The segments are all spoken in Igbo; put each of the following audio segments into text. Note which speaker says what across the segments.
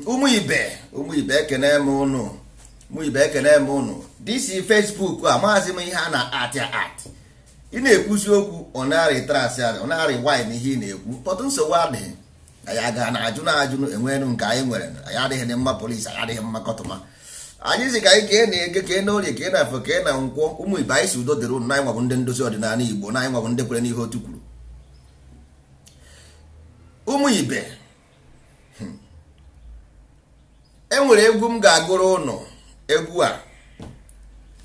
Speaker 1: Ụmụ ibe, ụmụ ibe, ekene m ụnụ. Ụmụ ibe, ekene m ụnụ. This Facebook a, maazị m, ihe a na-atị at, ị na-ekwuzi okwu, ọ na-arị trasị, ọ na-arị wine ihe ị na-ekwu. Pọtụ nsogbu adịghị. Anyị aga na ajụ na ajụ enwenu nke anyị nwere. Anyị adịghị dị mma polisi, anyị adịghị mma kọtụma. Anyị si ka anyị kee na ege, kee na orie, kee na afọ, kee na nkwọ. Ụmụ ibe, anyị si udo dịrị ụnụ. Na anyị nwabụ ndị ndozi ọdịnala Igbo, na anyị nwabụ ndị kwere n'ihe otu kwuru. Ụmụ ibe, e nwere egwu m ga-agụrụ ụnụ. Egwu a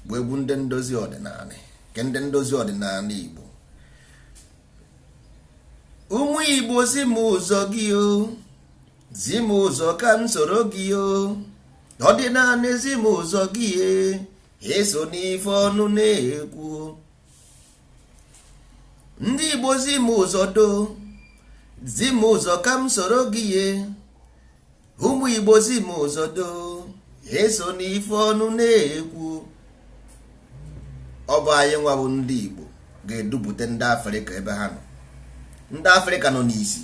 Speaker 1: bụ egwu ndị ndozi ọdịnala, nke ndị ndozi ọdịnala Igbo. Ụmụ Igbo, zi m ụzọ gị o, zi m ụzọ ka m soro gị o. Ọdịnala, zi m ụzọ gị e, eso n'ife ọnụ na-ekwu. Ndị Igbo, zi m ụzọ do, zi m ụzọ ka m soro gị ye. Ụmụ Igbo, zi m ụzọ do, eso n'ife ọnụ na-ekwu. Ọ bụ anyị nwa bụ ndị Igbo ga-edupụta ndị Afrịka ebe ha nọ. Ndị Afrịka nọ n'isi.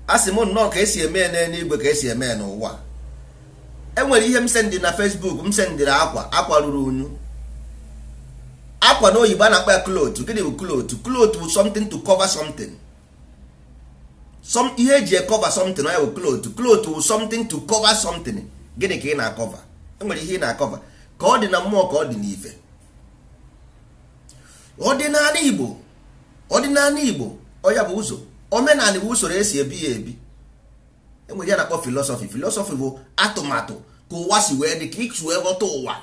Speaker 1: A sị m nnọọ ka esi eme n'eluigwe ka esi eme n'ụwa. Enwere ihe m sendị na Facebook. M sendịrị akwa, akwa ruru unyu. Akwa n'oyibo a na-akpọ ya cloth. Gịnị bụ cloth? Cloth bụ something to cover something, some ihe eji cover something. Ya bụ cloth. Cloth bụ something to cover something. Gịnị ka ị na-acover? Enwere ihe ị na-acover, ka ọ dị na mmụọ, ka ọ dị n'ife. Ọdịnala Igbo, ọdịnala Igbo, ọ ya bụ ụzọ. Omenala bụ usoro esi ebi ya ebi. Enwere ya na-akpọ philosophy. Philosophy bụ atụmatụ ka ụwa si wee dị, ka isi wee ghọta ụwa.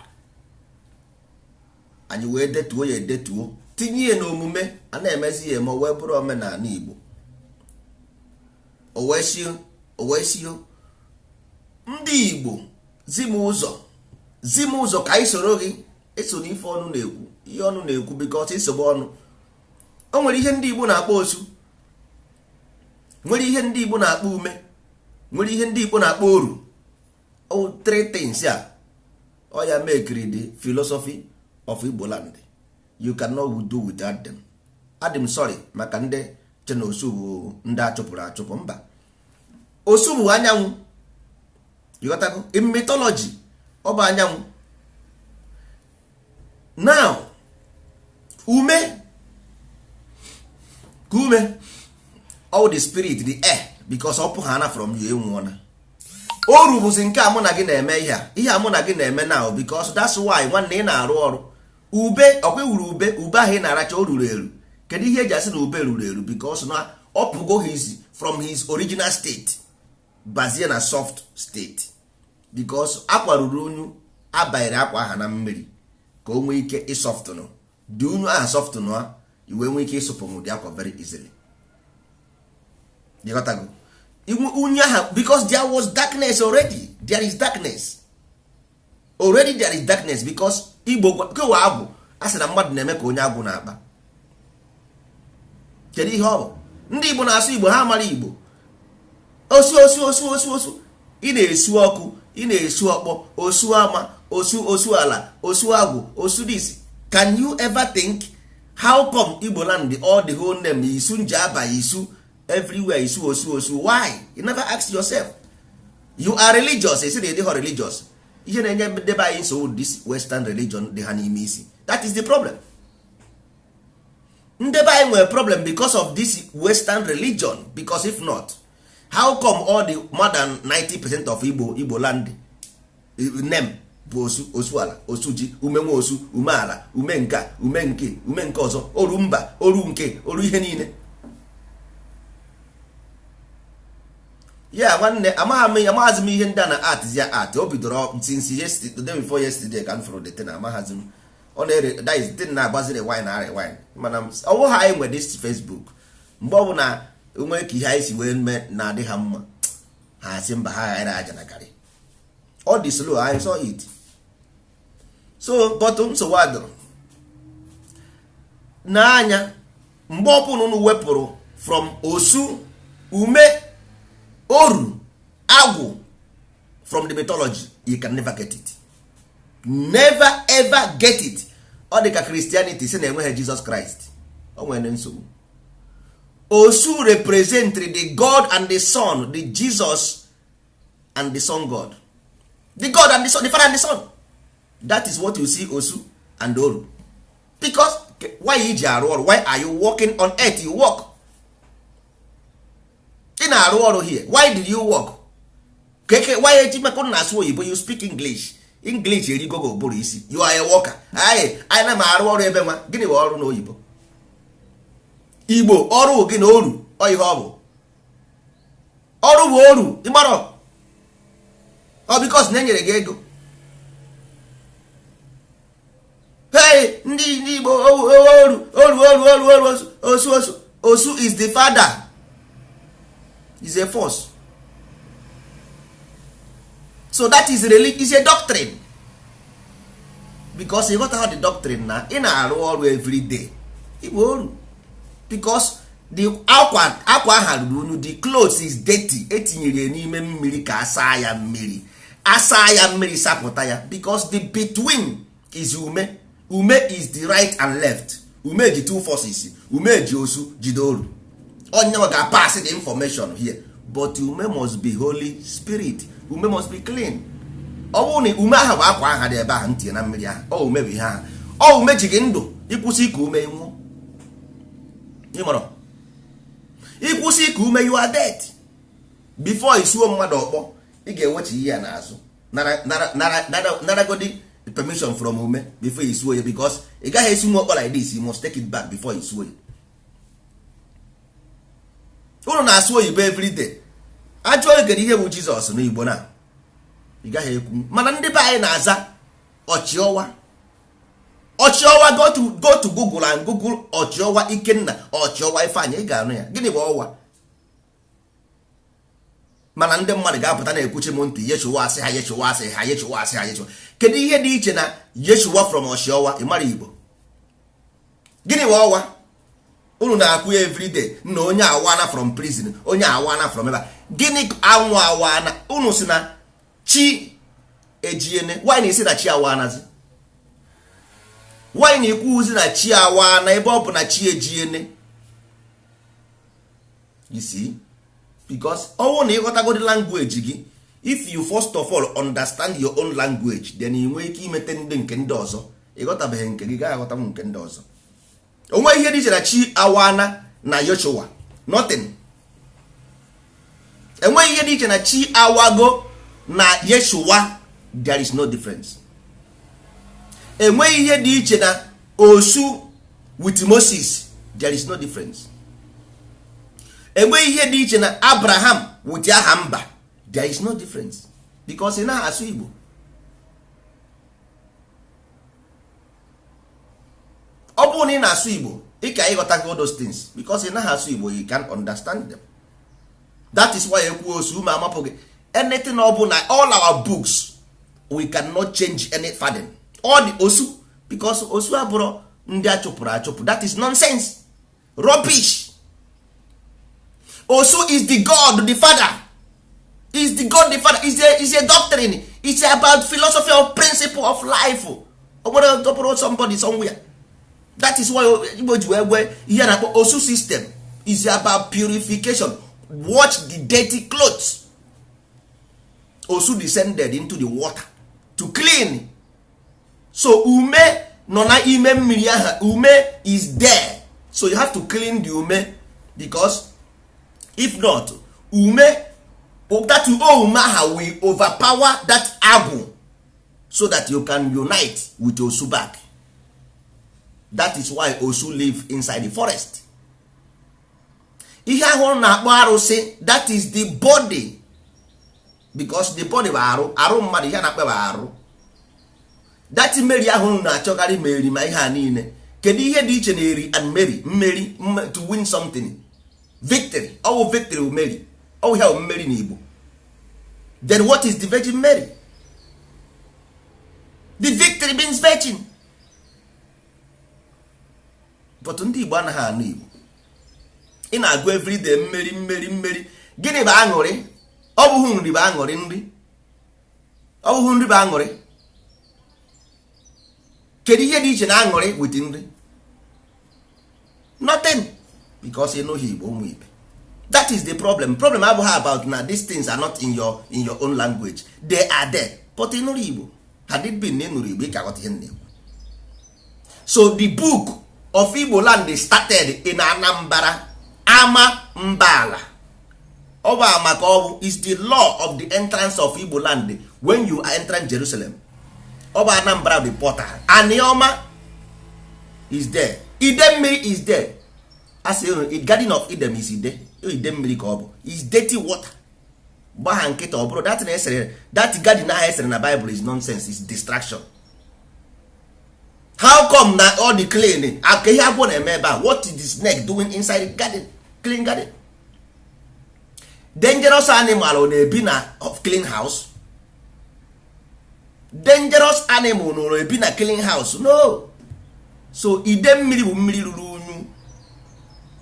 Speaker 1: Anyị wee detuo ya edetuo, tinye ya n'omume, a na-emezi ya eme, wee bụrụ omenala Igbo. O wee sio, ndị Igbo, zi m ụzọ, zi m ụzọ ka anyị soro gị. Eso n'ife ọnụ na-ekwu, ihe ọnụ na-ekwu, because isogbu ọnụ. O nwere ihe ndị Igbo na-akpọ osu, nwere ihe ndị Igbo na-akpọ ume, nwere ihe ndị Igbo na-akpọ oru. O three things a, ọ ya mekiri the philosophy of Igbo land. You cannot do without them. Adị m sorry maka ndị che na osu bụ ndị achụpụrụ achụpụ. Mba, osu bụ anyanwụ. Ịghọtago? In mythology, ọ bụ anyanwụ. Now, ume ka ume, all the spirit, the air, because ọ pụ ha na from you, enwụọna. Oru bụzi nke a mụ na gị na-eme, ihe a, ihe a mụ na gị na-eme now, because that's why, nwanne, ị na-arụ ọrụ ube. Ọkwa iwuru ube, ube ahụ ị na-aracha, o ruru eru. Kedu ihe eji asị na ube ruru eru? Because na ọ pụgo his from his original state, bazie na soft state, because akwa ruru unyu, abanyere akwa aha na mmiri ka o nwee ike ịsoftụnụ dị unyu aha, softụnụ a, iwee nwee ike ịsụpụ ụdị akwa very easily. Ịghọtago? Unyu aha, because there was darkness already. There is darkness already. There is darkness because Igbo kewa agwụ. A sị na mmadụ na-eme ka onye agwụ na-akpa. Kedu ihe ọ bụ? Ndị Igbo na-asụ Igbo, ha mara Igbo. Osu, osu, osu, osu, osu. Ị na-esu ọkụ, ị na-esu ọkpọ, osu ama, osu, osu ala, osu agwụ, osu this. Can you ever think how come Igbo land, all the whole name isu njaba, isu everywhere, isu, osu, osu? Why? You never ask yourself. You are religious. Esi na ịdịghọ religious. Ihe na-enye ndebe anyị nsogbu, this western religion dị ha n'ime isi. That is the problem. Ndebe anyị nwere problem because of this western religion, because if not, how come all the more than 90% of Igbo land name bụ osu, osu ala, osu ji, umenwe, osu ume ala, ume nka, ume nke, ume nke ọzọ, oru mba, oru nke, oru ihe niile ya? Nwanne, amaghazi m ihe ndị a na art ya art. O bidoro since yesterday, the day before yesterday, ka m fụrụ the thing. Amaghazi m ọ na-ere. That is thing na-agbaziri wine, na arị wine. Mana ọwụ ha anyị nwe this Facebook, mgbe ọ bụ na nwee ka ihe anyị si wee mee na-adị ha mma, ha sị mba, ha ghara aja na garị. Ọ dị slow. I saw it. So, but nsogbu adịrọ n'anya. Mgbe ọbụla unu wepụrụ from osu, ume, oru, agwụ from the mythology, you can never get it, never ever get it. Ọ dị ka Christianity si na enweghị Jesus Christ. O nwere nsogbu. Osu represent the God and the Son, the Jesus. and the son god. The god and the son, the father and the son. That is what you see osu and oru. Because why iji arụ ọrụ? Why are you working on earth? You work. Ị na-arụ ọrụ here. Why did you work? Keke why eji maka na asụ oyibo? You speak English. English erigo gị ụbụrụ isi. You are a worker. Anyị anyị na m arụ ọrụ ebe nwa. Gịnị bụ ọrụ n'oyibo? Igbo ọrụ gị na oru ọ ihe ọ bụ. Ọrụ bụ oru ịgbarọ. Ọ because na enyere gị ego. Hey, ndị Igbo oru oru oru oru oru osu osu osu is the father, is a force. So that is religion, is a doctrine. Because you got how the doctrine na ị na-arụ ọrụ every day. Igbo oru. Because the akwa akwa aha ruru unyu, the clothes is dirty, etinyere ya n'ime mmiri ka asaa ya mmiri, asaa ya mmiri sapụta ya. Because the between is ume. Ume is the right and left. Ume ji two forces. Ume ji osu jide oru. Onye nwe ga-pass the information here, but ume must be holy spirit. Ume must be clean. Ọ bụrụ na ume ahụ bụ akwa aha dị ebe ahụ ntinye na mmiri ahụ, ọ ume bụ ihe ahụ. Ọ ume ji gị ndụ. Ịkwụsị iku ume, nwụọ. Ịmụrụ ịkwụsị iku ume, you are dead. Before isuo mmadụ ọkpọ, ị ga-ewechi ihe ya n'azụ, naragodi permission from ume before isuo ya, because ị gaghị esi nwa ọkpọ like this. You must take it back before isuo ya. Unu na-asụ oyibo everyday. Ajụọ ogere ihe bụ Jizọs n'Igbo na ị gaghị ekwu. Mana ndị be anyị na-aza ọchịọwa, ọchịọwa. Go to Google and Google ọchịọwa Ikenna, ọchịọwa Ifeanyị, ị ga-anụ ya. Gịnị bụ ọwa? Mana ndị mmadụ ga-apụta na-ekwuchi m ntị, Yeshuwa asị ha, Yeshuwa asị ha, Yeshuwa asị ha, Yeshuwa. Kedu ihe dị iche na Yeshuwa from ọchịọwa? Ị mara Igbo? Gịnị bụ ọwa unu na-akwụ ya everyday? Na onye awana from prison, onye awana from ebe a. Gịnị anwụ awana? Unu si na chi ejiene. Why na isi na chi awanazi? Why na ikwuzi na chi awana ebe ọ bụ na chi ejiene? You see, because ọnwụ na ịghọtagodi language gị. If you first of all understand your own language, then ị nwee ike imete ndị nke ndị ọzọ. Ịghọtabeghị nke gị, gaghị aghọtanwu nke ndị ọzọ. Onwe ihe dị iche na chi awana na Yoshua? Nothing. Enweghị ihe dị iche na chi awago na Yeshua. There is no difference. Enweghị ihe dị iche na osu with Moses. There is no difference. Enweghị ihe dị iche na Abraham with aha mba. There is no difference, because ị naghị asụ Igbo. Ọ bụrụ na ị na-asụ Igbo, ị ka ịghọtago those things. Because ị naghị asụ Igbo, you can understand them. That is why ekwu osu ume amapụ gị anything. Ọ bụ na all our books, we cannot change any farthing, all the osu, because osu abụrụ ndị achụpụrụ achụpụ. That is nonsense, rubbish. Osu is the god the father, is the god the father, is a doctrine. It's about philosophy of principle of life. Ọ nwere tọpụrụ somebody somewhere. That is why Igbo ji wee gwee ihe na-akpọ osu system is about purification. Watch the dirty clothes. Osu descended into the water to clean. So ume nọ na ime mmiri aha. Ume is there, so you have to clean the ume, because if not, ume that ume aha will overpower that agwụ, so that you can unite with osu back. That is why osu live inside the forest. Ihe ahụ na-akpọ arụsị, that is the body, because the body bụ arụ, arụ mmadụ. Ihe a na-akpọ bụ arụ. That Mary ahụ na-achọkarị Mary, ma ihe a niile, kedu ihe dị iche na eri and Mary? Mmeri, to win something, victory. Ọwụ victory bụ Mary, ọwụ ya bụ mmeri na Igbo. Then what is the Virgin Mary? The victory means virgin. But ndị Igbo anaghị anụ Igbo. Ị na-agụ everyday mmeri, mmeri, mmeri. Gịnị bụ aṅụrị? Ọ bụghị nri bụ aṅụrị? Nri, ọ bụghị nri bụ aṅụrị. Kedu ihe dị iche na aṅụrị with nri? Nothing, because ị nụghị Igbo. Ụmụ ibe, That is the problem. Problem abụghị about na these things are not in your own language. They are there, but ị nụrụ Igbo. Had it been na ị nụrụ Igbo, ị ga-aghọta ihe m na-ekwu. So the book of Igbo land started in Anambra, Ama Mbala. Ọ bụ ama ka ọ bụ is the law of the entrance of Igbo land. When you are entering Jerusalem, ọ bụ Anambra, the portal. Anioma is there, Idemmiri is there. A sị unu Garden of Eden is ide mmiri ka ọ bụ, is dirty water. Gba ha nkịta. Ọ bụrụ that na esere that garden ahụ esere na Bible is nonsense, is distraction. How come na all the clean aka ihe agwọ na-eme ebe a? What is the snake doing inside the garden, clean garden? Dangerous animal ọ na-ebi na clean house? Dangerous animal nọrọ ebi na clean house? No. So ide mmiri bụ mmiri ruru unyu,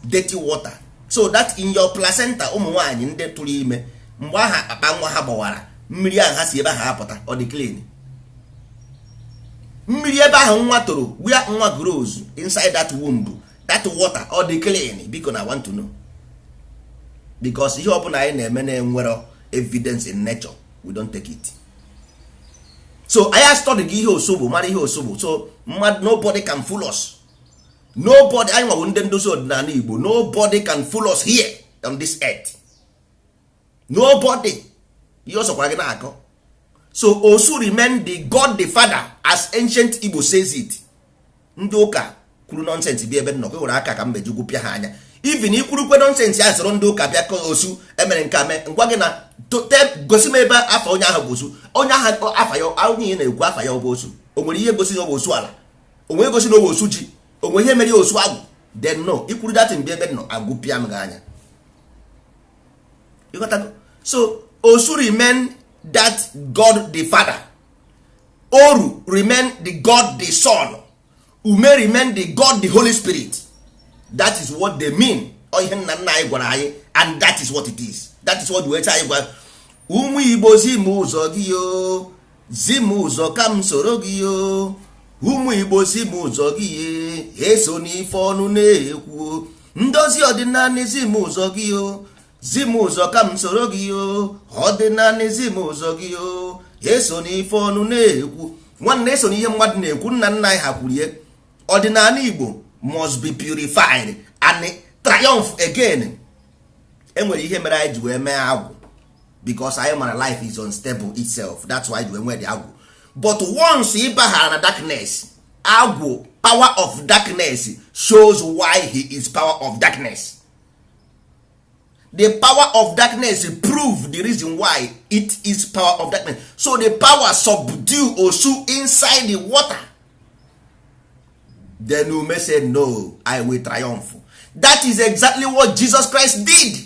Speaker 1: dirty water. So that in your placenta, ụmụ nwaanyị ndị tụrụ ime, mgbe aha akpa nwa ha gbawara, mmiri ahụ ha si ebe ahụ apụta, ọ dị clean? Mmiri ebe ahụ nwa toro, where nwa grows inside that womb, that water, ọ dị clean? Biko na want to know, because ihe ọbụla anyị na-eme na-enwero evidence in nature, we don't take it. So anyị study gị ihe osogbo, mara ihe osogbo. So mmadụ, nobody can fool us, nobody. Anyị nwawo ndị ndozi ọdịnala Igbo. Nobody can fool us here on this earth, nobody. Ihe ọ sọkwara gị na-akọ. So osu remain the God the Father, as ancient Igbo says it. Ndị ụka kwuru nonsense bi ebe nnọkọ were aka ka mbeji ugwu pịa ha anya. Even ikwurukwe nonsense ya, soro ndị ụka bịa kọ osu emere nke a mee ngwa gị na gosi m ebe afa onye ahụ bụ osu. Onye ahụ afa ya, onye ị na-ekwu afa ya ọ bụ osu, o nwere ihe gosi na ọ bụ osu ala? O nwere gosi na ọ bụ osu ji? O nwere ihe mere ya osu agwụ? Then no, ikwuru datin bi ebe nọ agwụ pịa m gị anya. You got that? So osu remain that God the Father, oru remain the God the Son, ume remain the God the Holy Spirit. That is what they mean. Ọ ihe nna nna anyị gwara anyị, and that is what it is. That is what wee anyị gwara ụmụ Igbo: zi m ụzọ gị o, zi m ụzọ ka m soro gị o. Ụmụ Igbo, zi m ụzọ gị ye, eso n'ife ọnụ na-ekwu. Ndozi ọdịnala, zi m ụzọ gị o, zi m ụzọ ka m soro gị o. Ọdịnala, zi m ụzọ gị o, eso n'ife ọnụ na-ekwu. Nwanne, eso n'ihe mmadụ na-ekwu. Nna nna anyị ha kwuru ihe. Ọdịnala Igbo must be purified and triumph again. Enwere ihe mere anyị ji wee mee agwụ, because anyị mara life is unstable itself. That's why ji wee nwee the agwụ. But once ị baghara na darkness, agwụ, power of darkness shows why he is power of darkness. The power of darkness prove the reason why it is power of darkness. So the power subdue osu inside the water. Then ume say, "No, I will triumph." That is exactly what Jesus Christ did.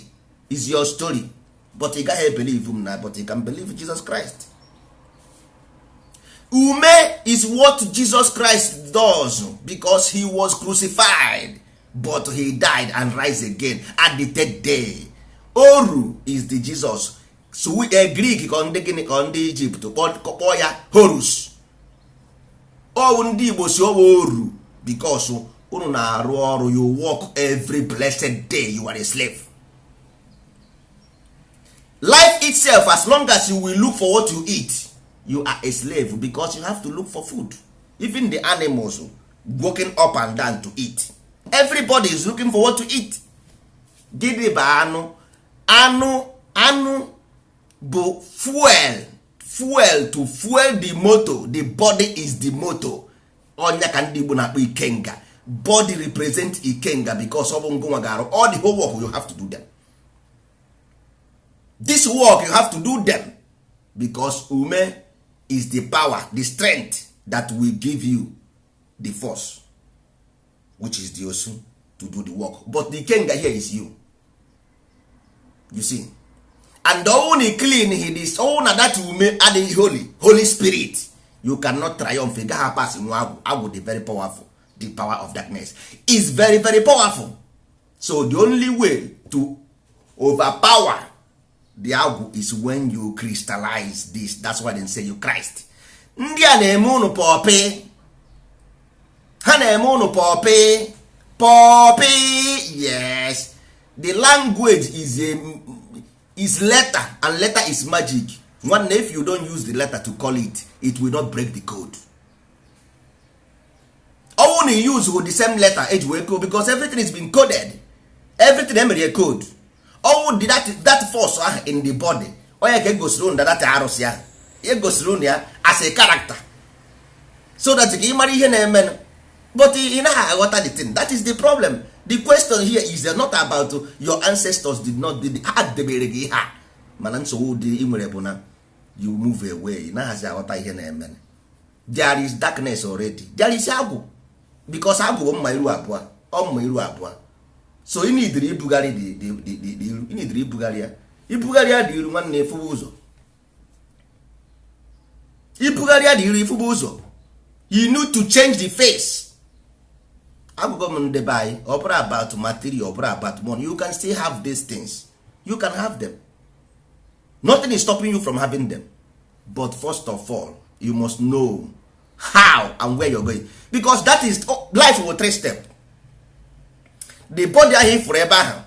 Speaker 1: Is your story, but ị gaghị believe m na, but you can believe Jesus Christ. Ume is what Jesus Christ does, because he was crucified, but he died and rise again at the third day. Oru is the Jesus. So we a Greek ka ndị gịnị ka ndị Egypt kpọọ ya Horus. Ọwụ ndị Igbo si ọwụ oru, because unu na-arụ ọrụ. You work every blessed day. You are a slave. Life itself, as long as you will look for what you eat, you are a slave, because you have to look for food. Even the animals walking up and down to eat. Everybody is looking for what to eat. Gịnị bụ anụ? Anụ, anụ bụ fuel, fuel to fuel the motor. The body is the motor. Ọnya ka ndị Igbo na-akpọ ikenga. Body represent ikenga, because ọ bụ ngụnwa ga-arụ all the whole work. You have to do them. This work you have to do them, because ume is the power, the strength that will give you the force, which is the osu, to do the work. But the ikenga here is you, you see. And ọnwụ na clean his ọnwụ na that ume adịghị holy, Holy Spirit, you cannot triumph. Ị gaghị pass nwa agwụ. Agwụ dị very powerful. The power of darkness is very very powerful. So the only way to overpower the agwụ is when you crystallize this. That's why they say you Christ. Ndị a na-eme unu pọpị, ha na-eme unu pọpị pọpị. Yes. The language is a is letter, and letter is magic. Nwanne, if you don't use the letter to call it, it will not break the code. Ọwụ na use with the same letter eji wee code, because everything is been coded. Everything emere code. Ọwụ dị that force ahụ in the body, onye ka egosiri unu that arụsị ahụ, egosiri unu ya as a character, so that ka ị mara ihe na-emenụ. But ị naghị aghọta the thing. That is the problem. The question here is not about your ancestors did not did, ha debere gị ihe a, mana nsogbu dị ị nwere bụ na you move away, ị naghịzi aghọta ihe na-emenụ. There is darkness already. There is agwụ, because agwụ bụ mma iru abụọ, ọ mma iru abụọ. So ị nidiri ibugharị the iru, ị nidiri ibugharị ya, ibugharị ya dị iru. Nwanne, efuwe ụzọ, ibugharị ya dị iru, ifuwe ụzọ. You need to change the face. Agwụgwọ m ndị be anyị, ọ bụrụ about material, ọ bụrụ about money, you can still have these things. You can have them. Nothing is stopping you from having them. But first of all, you must know how and where you're going, because that is, oh, life will three step. The body ahụ ifuru ebe ahụ,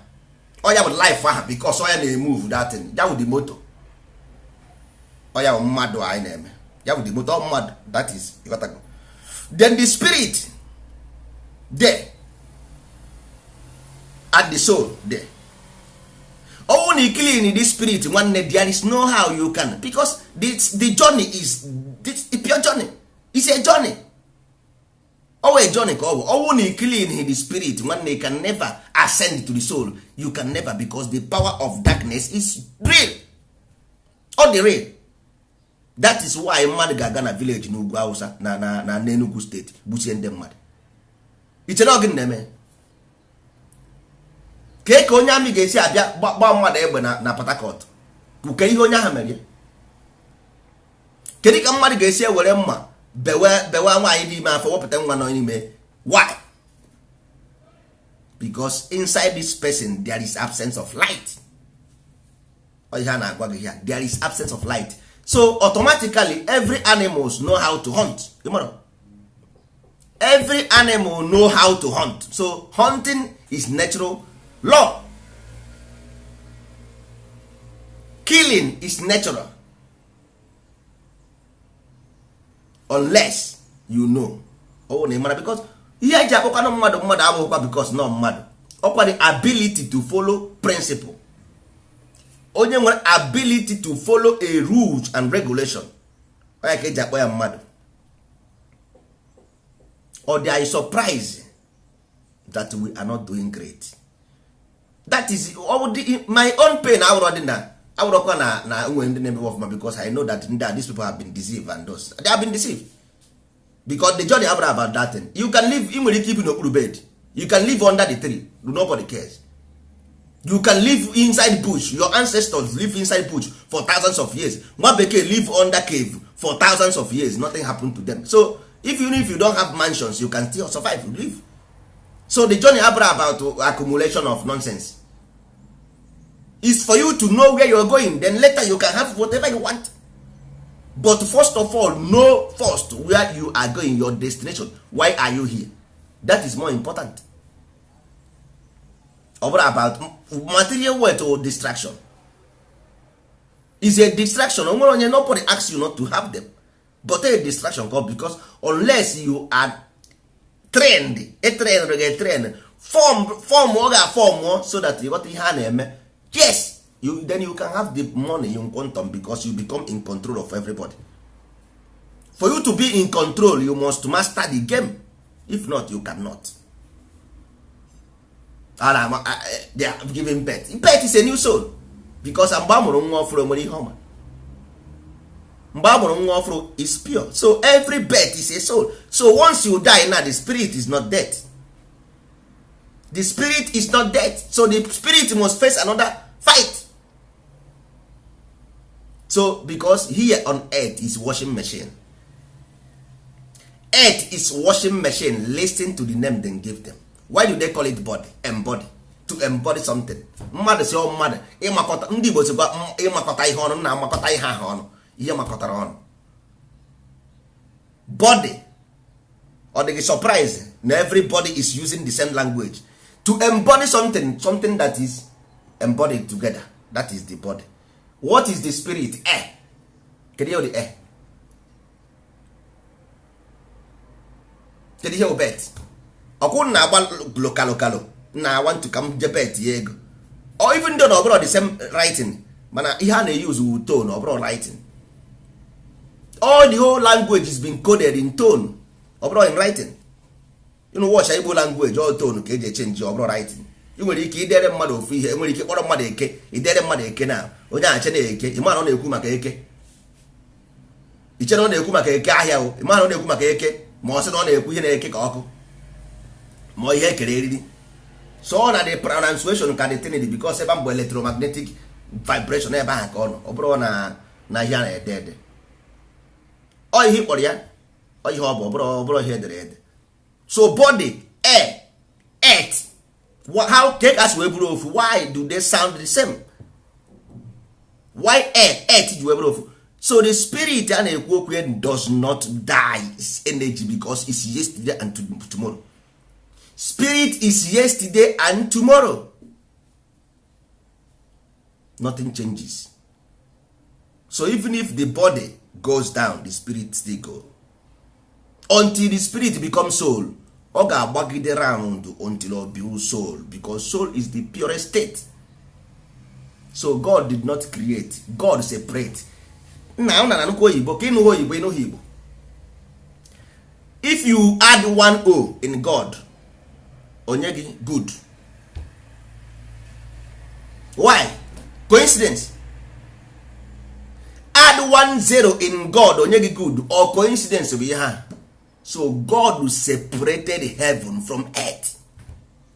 Speaker 1: ọ ya bụ life ahụ, because ọ ya na-emove that thing. Ya bụ the motor, ọ ya bụ mmadụ anyị na-eme, ya bụ the motor, ọ mmadụ. That is, you got to go. Then the spirit there and the soul there. Ọnwụ na clean the spirit, nwanne, there is no how you can, because the journey is this pure journey. Is a journey. Ọwụ a journey ka ọ bụ. Ọnwụ na clean the spirit, nwanne, you can never ascend to the soul. You can never, because the power of darkness is real. Ọ dị real. That is why mmadụ ga-aga na village n'ugwu Hausa na n'Enugu Steeti, gbuchie ndị mmadụ. Ichere ọ gịnị na-eme? Kee ka onye amị ga-esi abịa gbaa mmadụ egbe na Port Harcourt? Ke ihe onye ahụ mere ya? Kedu ka mmadụ ga-esi ewere mma bewe bewe nwaanyị dị ime afọ, wepụta nwa nọ n'ime? Why? Because inside this person there is absence of light. Ọ ihe a na-agwa gị here, there is absence of light. So automatically every animals know how to hunt. You mara? Every animal know how to hunt. So hunting is natural law. Killing is natural, unless you know. Ọ na ị mara, because ihe eji akpọkwanụ mmadụ mmadụ abụghịkwa because nọ mmadụ, ọkwa the ability to follow principle. Onye nwere ability to follow a rules and regulation, onye ka eji akpọ ya mmadụ. Ọ dị anyị surprise that we are not doing great? That is all my own pain. Awụrọ dị na awụrọkwa na nwere ndị na-eme ọfụma, because I know that ndị a, these people have been deceived, and those they have been deceived, because the journey abụrụ about that thing. You can live, ị nwere ike ibi n'okpuru bed. You can live under the tree. Nobody cares. You can live inside bush. Your ancestors live inside bush for thousands of years. Nwa bekee live under cave for thousands of years. Nothing happened to them. So if you don't have mansions, you can still survive, you live. So the journey abụrụ about accumulation of nonsense. Is for you to know where you're going, then later you can have whatever you want. But first of all, know first where you are going, your destination. Why are you here? That is more important. Ọ bụrụ about material wealth or distraction is a distraction. Onwere onye, nobody asks you not to have them, but a distraction come, because unless you are trained, a trained ga train form ọ ga-afọm so that you ghọta ihe a na-eme. Yes, you, then you can have the money in quantum, because you become in control of everybody. For you to be in control, you must master the game. If not, you cannot. And they are giving birth. Birth is a new soul, because mgbe a mụrụ nwa ọfụrụ, nwere ihe ọma. Mgbe a mụrụ nwa ọfụrụ is pure. So every birth is a soul. So once you die now, the spirit is not dead. The spirit is not dead. So the spirit must face another fight. So because here on earth is washing machine. Earth is washing machine. Listen to the name they give them. Why do they call it body? Embody, to embody something. Mmadụ si ọ mmadụ ịmakọta. Ndị Igbo sikwa ịmakọta ihe ọnụ na amakọta ihe ahụ ọnụ, ihe makọtara ọnụ, body. Ọ dịghị surprise na everybody is using the same language. To embody something, something that is embodied together, that is the body. What is the spirit? Air. Kedu ihe the air? Kedu ihe bet? Ọkwụ na-agba lokalokalo na want to ka m je bet ya ego. Or even though na ọ bụrụ the same writing, mana ihe a na-use wu tone, ọ bụrụ writing. All the whole language is been coded in tone, ọ bụrụ in writing. You know, watch Igbo language, all tone ka eji echenji, ọ bụrụ writing. Ị nwere ike idere mmadụ ofu ihe, enwere ike kpọrọ mmadụ eke, idere mmadụ eke na onye ache na eke, ị mara ọ na-ekwu maka eke, iche na ọ na-ekwu maka eke ahịa o, ị mara ọ na-ekwu maka eke, ma ọ sị na ọ na-ekwu ihe na-eke ka ọkụ, ma ihe ekere eriri. So ọ na the pronunciation ka the thing because ebe mbụ electromagnetic vibration ebe ahụ ka ọ nọ, ọ bụrụ na na ihe a na-ede ede, ọ ihe kpọrọ ya, ọ ihe ọ bụ, ọ bụrụ ihe edere ede. So body, air, earth, how take us wee bụrụ ofu? Why do they sound the same? Why air, earth ji wee bụrụ ofu? So the spirit a na-ekwu okwu ya does not die, it's energy, because it's yesterday and tomorrow. Spirit is yesterday and tomorrow, nothing changes. So even if the body goes down, the spirit still go until the spirit becomes soul. Ọ ga-agbagide round until ọ build soul, because soul is the purest state. So God did not create, God separate. Nna ọ na anụkwa oyibo ka ịnụghị oyibo, ịnụghị Igbo. If you add one o in God, onye gị good. Why? Coincidence? Add 1 0 in God, onye gị good, or coincidence bụ ihe ha. So God separated heaven from earth.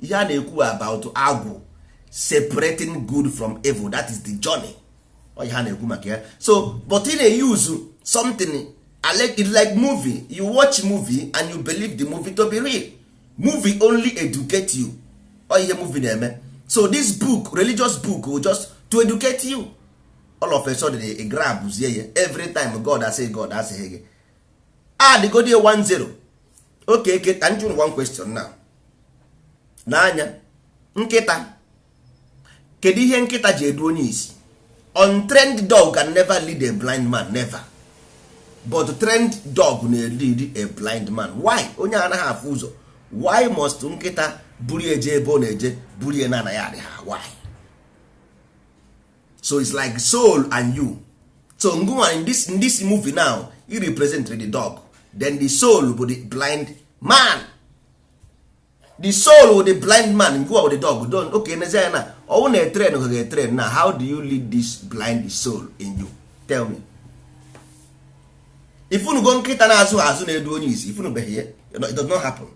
Speaker 1: Ihe a na-ekwu about agwụ, separating good from evil, that is the journey. Ọ ihe a na-ekwu maka ya. So but ị na-use something like movie. You watch movie and you believe the movie to be real. Movie only educate you. Ọ ihe movie na-eme. So this book, religious book, will just to educate you. All of a sudden ị grab zie ya every time God asị, God asịghị gị add go there 1 0. Okay, okay, ka m jụrụ one question now. N'anya nkịta, kedu ihe nkịta ji edu onye isi? Untrained dog can never lead a blind man, never. But trained dog na-lead a blind man. Why? Onye anaghị afụ ụzọ, why must nkịta buru eje ebe ọ na-eje, buru ya na anaghị adị ha? Why? So it's like soul and you. So ngụnwa in this movie now, he represent the dog, then the soul bụ the blind man. The soul with the blind man, ngụnwa with the dog. Don okay, n'ezie ya na ọwụ na train ka ga-etrain na how do you lead this blind soul in you? Tell me. Ifunugo nkịta na-azụ azụ na-edu onye isi? Ifunubeghị ya? It does not happen.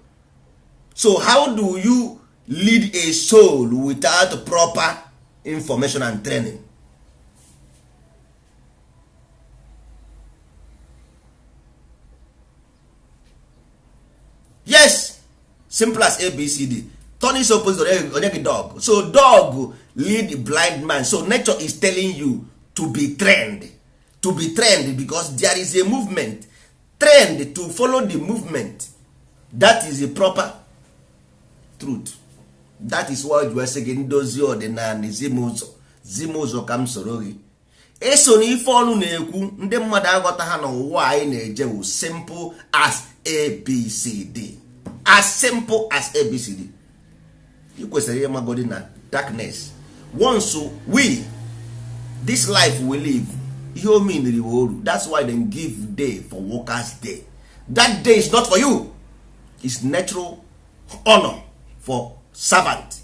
Speaker 1: So how do you lead a soul without proper information and training? Yes, simple as ABCD. Turn is opposite, onye gị dog. So dog lead blind man. So nature is telling you to be trained, to be trained, because there is a movement. Trained to follow the movement, that is the proper truth. That is why ji sị gị ndozi ọdịnala, zi m ụzọ, zi m ụzọ ka m soro gị. Eso na ife ọnụ na-ekwu ndị mmadụ aghọta ha n'ụwa anyị na-eje wụ simple as ABCD, as simple as ABCD. Ị kwesịrị ịmagodi na darkness, once we this life we live, ihe o meaniri wụ oru. That's why they give day for workers day. That day is not for you, it's natural honor for servant.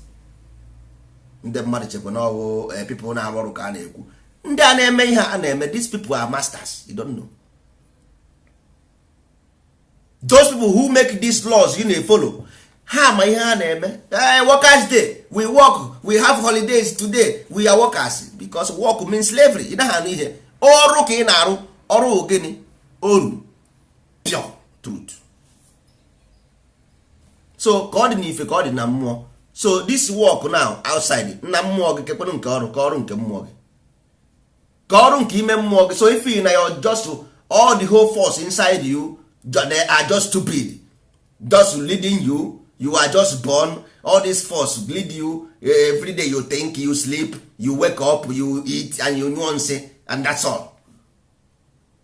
Speaker 1: Ndị mmadụ chekwa na ọwụ people na-arụ ọrụ ka a na-ekwu. Ndị a na-eme ihe a na-eme, these people are masters. You don't know those people who make these laws you na-follow. Ha ma ihe ha na-eme. Workers day, we work, we have holidays today, we are workers, because work means slavery. Ị naghị anụ ihe ọrụ ka ị na-arụ, ọrụ gịnị? Oru. Pure truth. So ka ọ dị n'ife, ka ọ dị na mmụọ. So this work now outside nna mmụọ gị, kekwenụ nke ọrụ ka ọrụ nke mmụọ gị, ka ọrụ nke ime mmụọ gị. So if you na your just all the whole force inside you, they are just stupid, just leading you. You are just born. All this force lead you every day. You think, you sleep, you wake up, you eat and you nyụọ nsị, and that's all.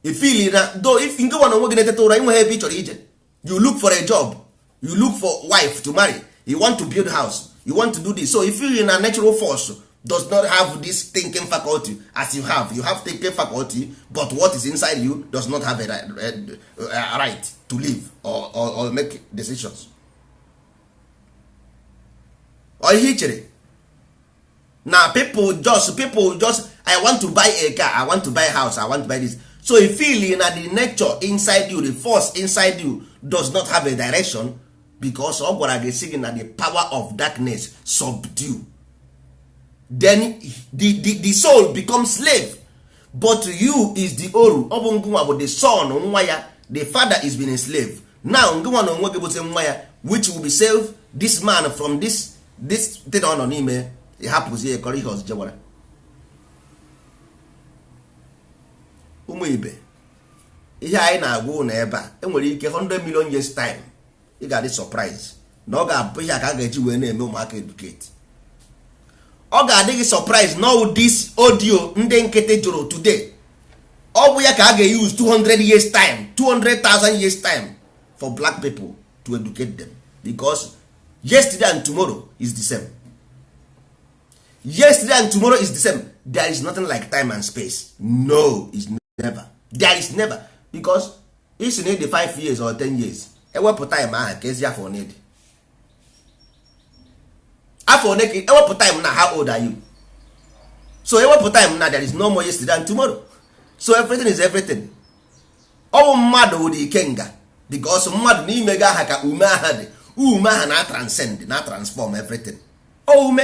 Speaker 1: You feel na though if nke nwa na onwe gị na-eteta ụra, inweghị ebe ị chọrọ ije. You look for a job, you look for wife to marry, you want to build house, you want to do this. So if you na natural force does not have this thinking faculty as you have. You have thinking faculty, but what is inside you does not have a right to live or make decisions. Or ihe i chere na people just "I want to buy a car, I want to buy house, I want to buy this." So you feel na the nature inside you, the force inside you, does not have a direction, because ọ gwara gị sị gị na the power of darkness subdue. Then the soul becomes slave, but you is the oru. Ọ bụ ngụnwa bụ the son, nwa ya. The father is been a slave. Now ngụnwa na onwe gị bụzi nwa ya, which will be save this man from this thing ọ nọ n'ime. Ịhapụzi ya kọrọ ihe ọzọ jewara. Ụmụ ibe, ihe anyị na-agwa ụnụ ebe a, enwere ike 100 million years time ị ga-adị surprise na ọ ga-abụ ihe a ka a ga-eji wee na-eme ụmụaka educate. Ọ ga-adị gị surprise na all this audio ndị nkịtị jụrụ today, ọ bụ ya ka a ga-use 200 years time, 200,000 years time for black people to educate them, because yesterday and tomorrow is the same. Yesterday and tomorrow is the same. There is nothing like time and space. No, is never. There is never, because isi na ịdị 5 years or 10 years, ewepụ time ahụ ka ezi afọ one dị, afọ one ka ewepụ time na how old are you? So ewepụ time na there is no more yesterday and tomorrow. So everything is everything. Ọwụ mmadụ wụrụ ikenga, because mmadụ n'ime gị aha ka ume aha dị. Ume aha na transcend, na transform everything. Ọ ume,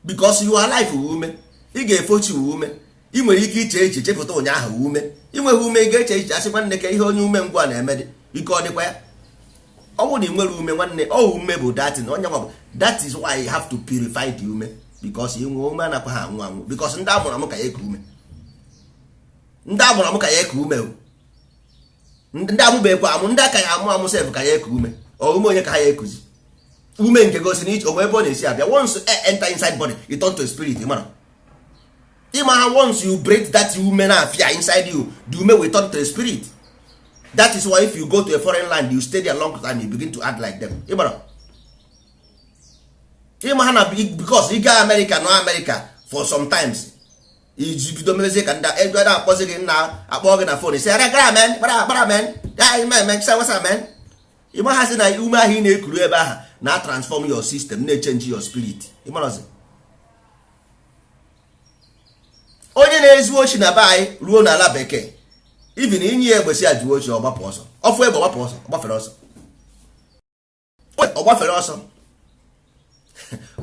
Speaker 1: because you are life wụ ume. Ị ga-efochi wụ ume. Ị nwere ike iche echiche chepụta ụnyaahụ wụ ume. Ị nweghị ume, ị ga-eche echiche asị, "Nwanne, ka ihe onye ume ngwa na-eme dị ike ọ dịkwa ya?" Ọ bụrụ na ị nwere ume, nwanne, ọ ume bụ datin onye nwa bụ. That is why you have to purify the ume, because ị nwee ume anakwa ha anwụ anwụ, because ndị amụrụ amụ ka ya eku ume, ndị amụrụ amụ ka ya eku ume o. Ndị amụbekwa amụ, ndị aka ya amụ amụ sef ka ya eku ume. Ọ ume onye ka ha ya ekuzi? Ume nke gosi na onwe ebe ọ na-esi abịa. Once air enter inside body, it turn to a spirit. Ịmara ịma ha, once you breathe that ume na-afịa inside you, the ume will turn to a spirit. That is why if you go to a foreign land, you stay there long time, you begin to act like them. Ịmara ịma ha na because ị gaa America, nọ America for sometimes, iji bido mezie ka ndị ego na-akpọzi gị, nna, akpọ gị na phone, sị ara gara men gbara gbara men men wasa men. Ịma ha sị na ume ahụ ị na-ekuru ebe ahụ na transform your system, na-echange your spirit. Ịmarazi onye na-ezu ochi na be anyị ruo n'ala bekee, even inye ya egbe si ya juo ochi, ọ gbapụ ọsọ. Ọfụ egbe, ọgbapụ ọsọ, ọ gbafere ọsọ, ọ gbafere ọsọ.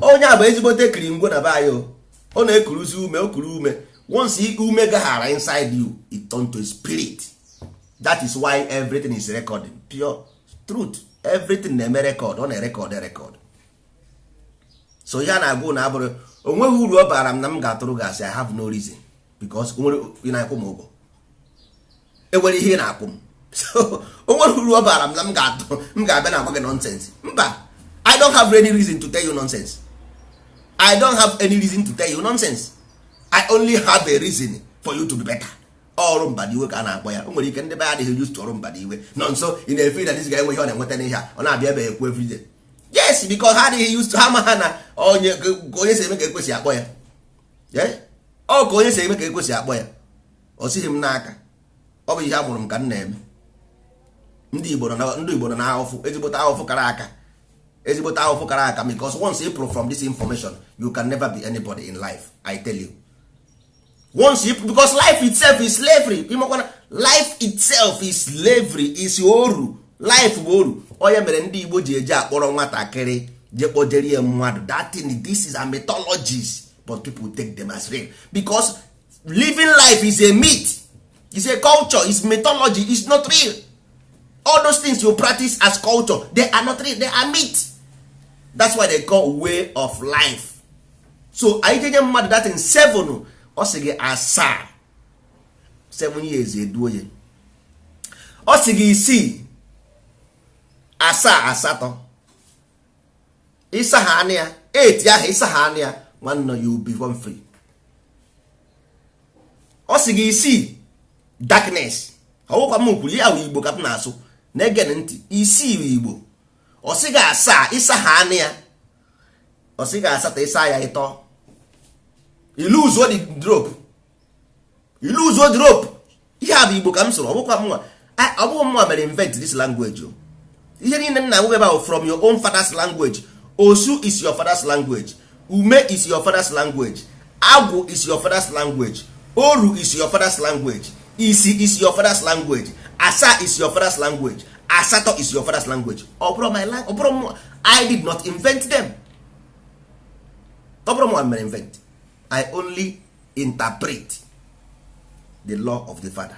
Speaker 1: Onye a bụ ezigbote kiringwo na be anyị o. Ọ na-ekuruzi ume, o kuru ume. Once ume gaghara inside you, it turn to spirit. That is why everything is recording pure truth. Everything na-eme record, ọ na-erekọd record. So ihe a na-agwa na abụrụ onweghị uru ọ bara m na m ga-atụrụ gị asị. I have no reason, because nwere ị na-akwụ m ụgwọ, enwere ihe ị na-akwụ m. So o nwere uru ọ bara m na m ga-atụ m ga-abịa na agwa gị nonsense? Mba, I don't have any reason to tell you nonsense. I don't have any reason to tell you nonsense. I only have a reason for you to be better. Ọrụ mbadiwe ka a na-akpọ ya. O nwere ike ndị be adịghị used to ọrụ mbadiwe nọ nso. Ị na-efe na this ga-enwe ihe ọ na-enweta n'ihe a ọ na-abịa ebe ekwu everyday. Yes, because ha adịghị used to ha ma ha na onye ka onye si eme ka ekwesị akpọ ya. Ọ ka onye si eme ka ekwesị akpọ ya. Ọ sighi m n'aka, ọ bụ ihe a mụrụ m ka m na-eme. Ndị Igbo nọ na ahụfụ, ezigbote ahụfụ kara aka, ezigbote ahụfụ kara aka, because once you prove from this information, you can never be anybody in life, I tell you. Once you, because life itself is slavery. Ịmakwana life itself is slavery, is oru. Life bụ oru. Onye mere ndị Igbo ji eji akpọrọ nwatakịrị je kpọjerie mmadụ. That thing, this is a mythologies, but people take them as real, because living life is a myth, is a culture, is mythology, is not real. All those things you practice as culture, they are not real, they are myth. That's why they call way of life. So anyị jenye mmadụ that in seven, ọ sị gị asaa, 7 years eduo ya. Ọ sị gị isii, asaa, asatọ. Ịsa ha anụ ya 8 ahụ, ịsa ha anụ ya, nwanne, you become free. Ọ sị gị isii darkness. Ọwụkwa m kwuru ya bụ Igbo ka m na-asụ, na-ege ntị. Isii Igbo. Ọ sị gị asaa, ịsa ha anụ ya. Ọ sị gị asatọ, ịsa ya ịtọ, iluzuo the drop, iluzuo the rope. Ihe a bụ Igbo ka m sụrụ. Ọ bụkwa mnwa, ọ bụghị mnwa mere invent this language o. Ihe niile nna nwoke bụ from your own father's language. Osu is your father's language, ume is your father's language, agwụ is your father's language, oru is your father's language, isi is your father's language, asa is your father's language, asatọ is your father's language. Ọ bụrụ my language, ọ bụrụ m, I did not invent them. Ọ bụrụ m mere invent. I only interpret the law of the father.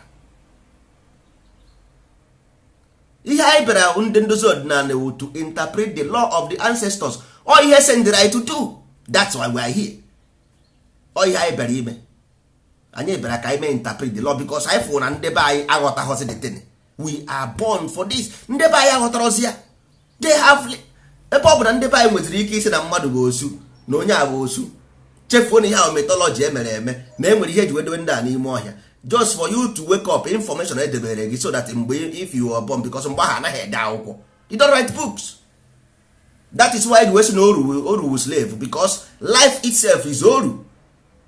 Speaker 1: Ihe anyị bịara, ndị ndozi ọdịnala, wu to interpret the law of the ancestors. Ọ ihe sendịrị anyị to do. That's why we are here. Ọ ihe anyị bịara ime. Anyị bịara ka anyị mee interpret the law because anyị fụrụ na ndị be anyị aghọtaghọzi the thing. We are born for this. Ndị be anyị aghọtarozi ya. They have, ebe ọ bụ na ndị be anyị nwetara ike isi na mmadụ bụ osu, na onye a bụ osu, chefuo na ihe ahụ mythology emere eme, na e nwere ihe eji wedobe ndị a n'ime ọhịa just for you to wake up. Information edebere gị so that mgbe, if you are born, because mgbe ahụ anaghị ede akwụkwọ, you don't write books. That is why we say na oru, oru slave, because life itself is oru.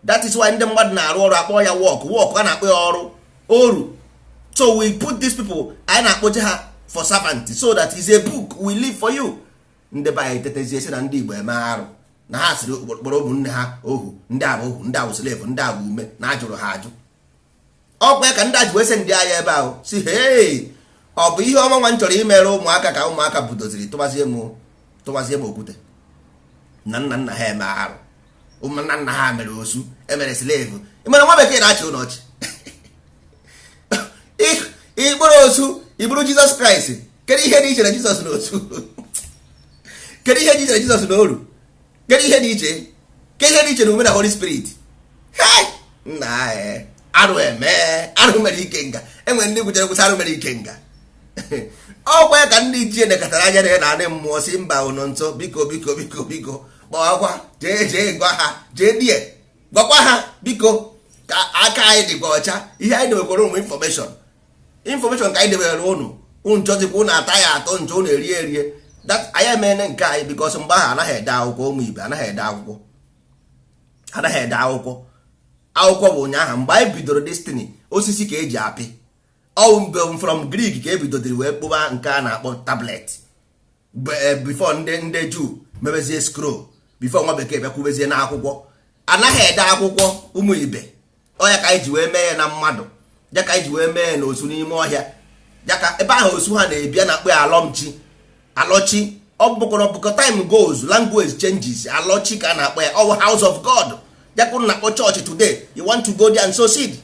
Speaker 1: That is why ndị mmadụ na-arụ ọrụ, akpọ ya work, work a na-akpọ ya ọrụ, oru. So we put these people, anyị na-akpọje ha for servant, so that is a book we live for you. Ndị be anyị tetezie sị na ndị Igbo eme arụ, na ha sịrị kpọrọ ụmụnne ha ohu, ndị a bụ ohu, ndị a bụ slave, ndị a bụ ume, na ajụrụ ha ajụ. Ọkwa ya ka ndị a ji wee sị ndị agha ebe ahụ si, hei, ọ bụ ihe ọma nwa m chọrọ imere ụmụaka, ka ụmụaka budoziri tụbazie m okwute na nna nna ha eme arụ, ụmụnna nna ha mere osu, emere slave. Ịmara nwa bekee na-achị ụlọ ọchị, ịkpụrụ osu, ịbụrụ Jizọs Kraịst. Kedu ihe dị iche na Jizọs na osu? Kedu ihe dị iche na Jizọs na oru? Kedu ihe dị iche? Kedu ihe dị iche na ume na Holy Spirit? Hey! Nna, arụ eme, arụ mere ike nga. Enwere ndị gwuchere gwụcha, arụ mere ike nga. Ọkwa ya ka ndị ichie nekọtara anya na anị mmụọ si mba ụnụ nso, biko, biko, biko, biko, gbawakwa, jee, jee gwa ha, jee die gwakwa ha, biko, ka aka anyị dịkwa ọcha. Ihe anyị debekwara ụmụ information, information ka anyị debere ụnụ. Ụnụ nchọzikwa, ụnụ ata ya atọ nchọ, ụnụ erie erie. That anyị emene nke anyị because mgbe ahụ anaghị ede akwụkwọ. Ụmụ ibe, anaghị ede akwụkwọ, anaghị ede akwụkwọ. Akwụkwọ bụ ụnyaahụ mgbe anyị bidoro destiny. Osisi ka eji apị ọwụ mgbe from Greek ka ebidodiri wee kpụba nke a na-akpọ tablet, before ndị Juu mebezie scroll, before nwa bekee bịakwubezie n'akwụkwọ. Anaghị ede akwụkwọ, ụmụ ibe. Ọya ka anyị ji wee mee ya na mmadụ ya, ka anyị ji wee mee ya na osu n'ime ọhịa ya, ka ebe ahụ osu ha na-ebi a na-akpọ ya alọmchi, alọchi. Ọ bụkọrọ bụkọ time goes, language changes. Alọchi ka a na-akpọ ya. Ọ house of God ya ka unu na-akpọ church today. You want to go there and sow seed,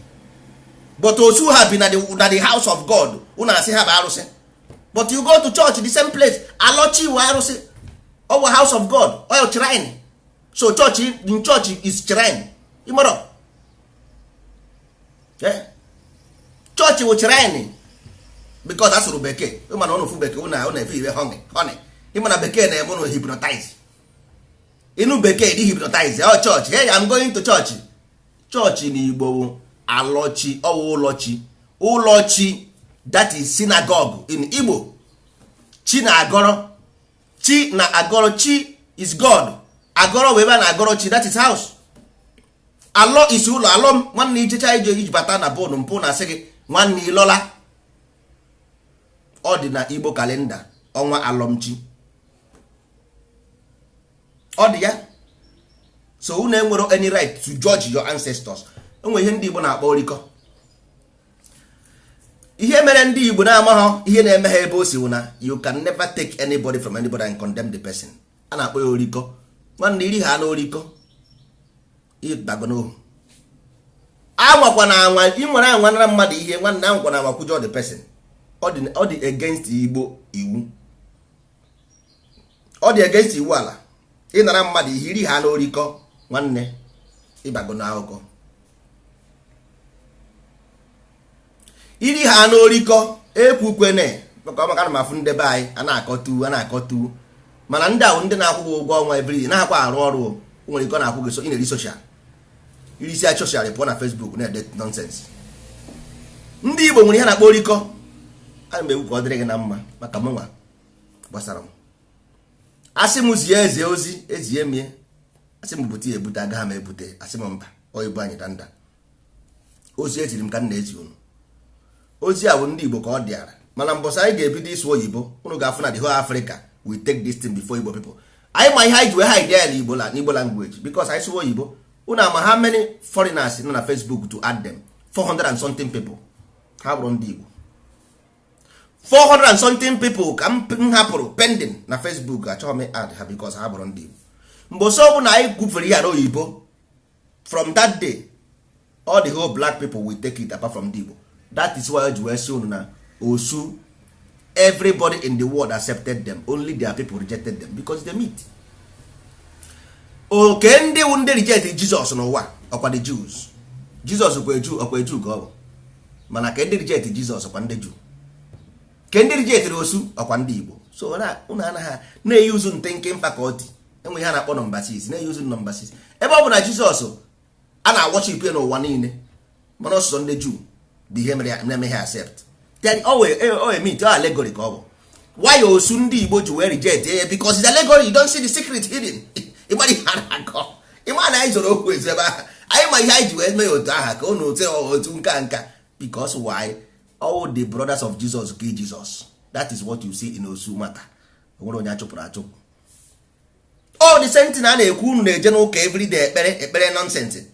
Speaker 1: but osu ha bi na the house of God, unu asị ha bụ arụsị. But you go to church, the same place. Alọchi wụ arụsị, ọ bụ house of God, ọ shrine. So church in church is shrine. Ịmara church wụ shrine because asụrụ bekee. Ịma na ụnụ fụ bekee, ụnụ efe ire honey, honey. Ịma na bekee na-eme ụnụ hypnotize. Ịnụ bekee dị hypnotize. Ọ church, hey, I'm going to church. Church na Igbo bụ alọchi, ọwụ ụlọchi, ụlọchi. That is synagogue in Igbo. Chi na agọrọ, chi na agọrọ. Chi is God. Agọrọ bụ ebe a na-agọrọ chi. That is house. Alọ isi ụlọ, alọ m nwanne. Ijecha ije iji bata na bụnụ mpụ na asị gị, nwanne, ịlọla. Ọ dị na Igbo calendar, ọnwa alọmchi, ọ dị ya. So unu enwero any right to judge your ancestors. Enwe ihe ndị Igbo na-akpọ orikọ. Ihe mere ndị Igbo na-amaghọ ihe na-eme ha ebe o si wụ na you can never take anybody from anybody and condemn the person. A na-akpọ ya orikọ. Nwanne, iri ha na orikọ, ịbago n'ohu. Anwakwa na anwa ị nwere anwa nara mmadụ ihe, nwanne, anwakwa na anwa kwujọ the person. Ọ dị against Igbo iwu, ọ dị against iwu ala. Ịnara mmadụ ihe, iri ha na orikọ, nwanne, ịbago n'akụkọ. Iri ha n'orikọ ekwukwene maka ọmaka na mafụ ndebe anyị a na-akọtu, a na-akọtu. Mana ndị ahụ, ndị na-akwụ gị ụgwọ ọnwa every na-akwa arụ ọrụ, nwere ike ọ na-akwụ gị, so ị na-eri social, irisi ya social, pụọ na Facebook na-ede nonsense. Ndị Igbo nwere ihe na-akpọ orikọ. Ana m egwu ka ọ dịrị gị na mma, maka mụnwa gbasara m. Asị m zie eze ozi, ezie mie. Asị m bute ya ebute, agaghị m ebute. Asị m mba, oyibo anyị danda. Ozi eziri m ka m na-ezi unu. Ozi a bụ ndị Igbo ka ọ dịara, mana mbọsị anyị ga-ebido ịsụ oyibo, unu ga-afụ na the whole Africa we take this thing before Igbo people. Anyị ma ihe anyị ji wee hide ya n'Igbo, la n'Igbo language, because anyị sụwa oyibo, unu ama how many foreigners nọ na Facebook to add them, 400 and something people. Ha bụrụ ndị Igbo, 400 and something people ka m hapụrụ pending na Facebook. Achọghị m add ha because ha bụrụ ndị Igbo. Mgbe ọ bụ na anyị kwufere ihe n'oyibo, from that day all the whole black people will take it apart from ndị Igbo. That is why o ji wee sị unu na osu, everybody in the world accepted them, only their people rejected them because they meet oke. Ndị wụ ndị reject Jesus n'ụwa, ọkwa the Jews. Jesus kwa Jew, ọkwa Jew ka ọ bụ. Mana ka ndị reject Jesus, ọkwa ndị Jew. Ke ndị rejectiri osu, ọkwa ndị Igbo. So unu anaghị na-eyuzu thinking faculty. Enwe ihe a na-akpọ nọmba 6, na-eyuzu nọmba 6. Ebe ọ bụ na Jizọs a na-worship ya n'ụwa niile, mana ọsụsọ ndị Juu bụ ihe mere na-eme ha accept. Then o meet ọ allegory ka ọ bụ. Why osu ndị Igbo ji wee reject ya? Because it's allegory. You don't see the secret hidden. Ịmara ihe a na-akọ, ịma na anyị zoro okwu ezu ebe ahụ. Anyị ma ihe anyị ji wee mee ya otu aha ka unu otu otu nka nka, because why? All the brothers of Jesus kill Jesus. That is what you see in osu matter. Onwere onye achụpụrụ achụpụ. All the same thing a na-ekwu, unu na-eje n'ụka everyday, ekpere ekpere nonsense.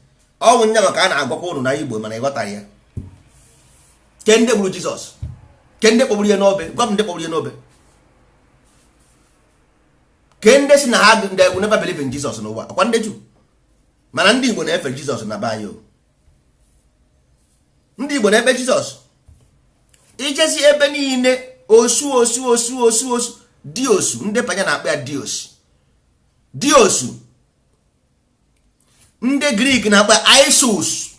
Speaker 1: Ọ bụ nya maka a na-agwakwa unu na Igbo, mana ịghọtara ya. Ke ndị gburu Jizọs, ke ndị kpọgburu ya n'obe? Gwa m ndị kpọgburu ya n'obe. Ke ndị si na ha they will never believe in Jesus n'ụwa? Ọkwa ndị Juu. Mana ndị Igbo na-efe Jizọs na be anyị o. Ndị Igbo na-ekpe Jizọs. Ijezi ebe niile, osu osu osu osu osu diosu. Ndị panya na-akpọ ya dios diosu. Ndị Grik na-akpọ ya Isus.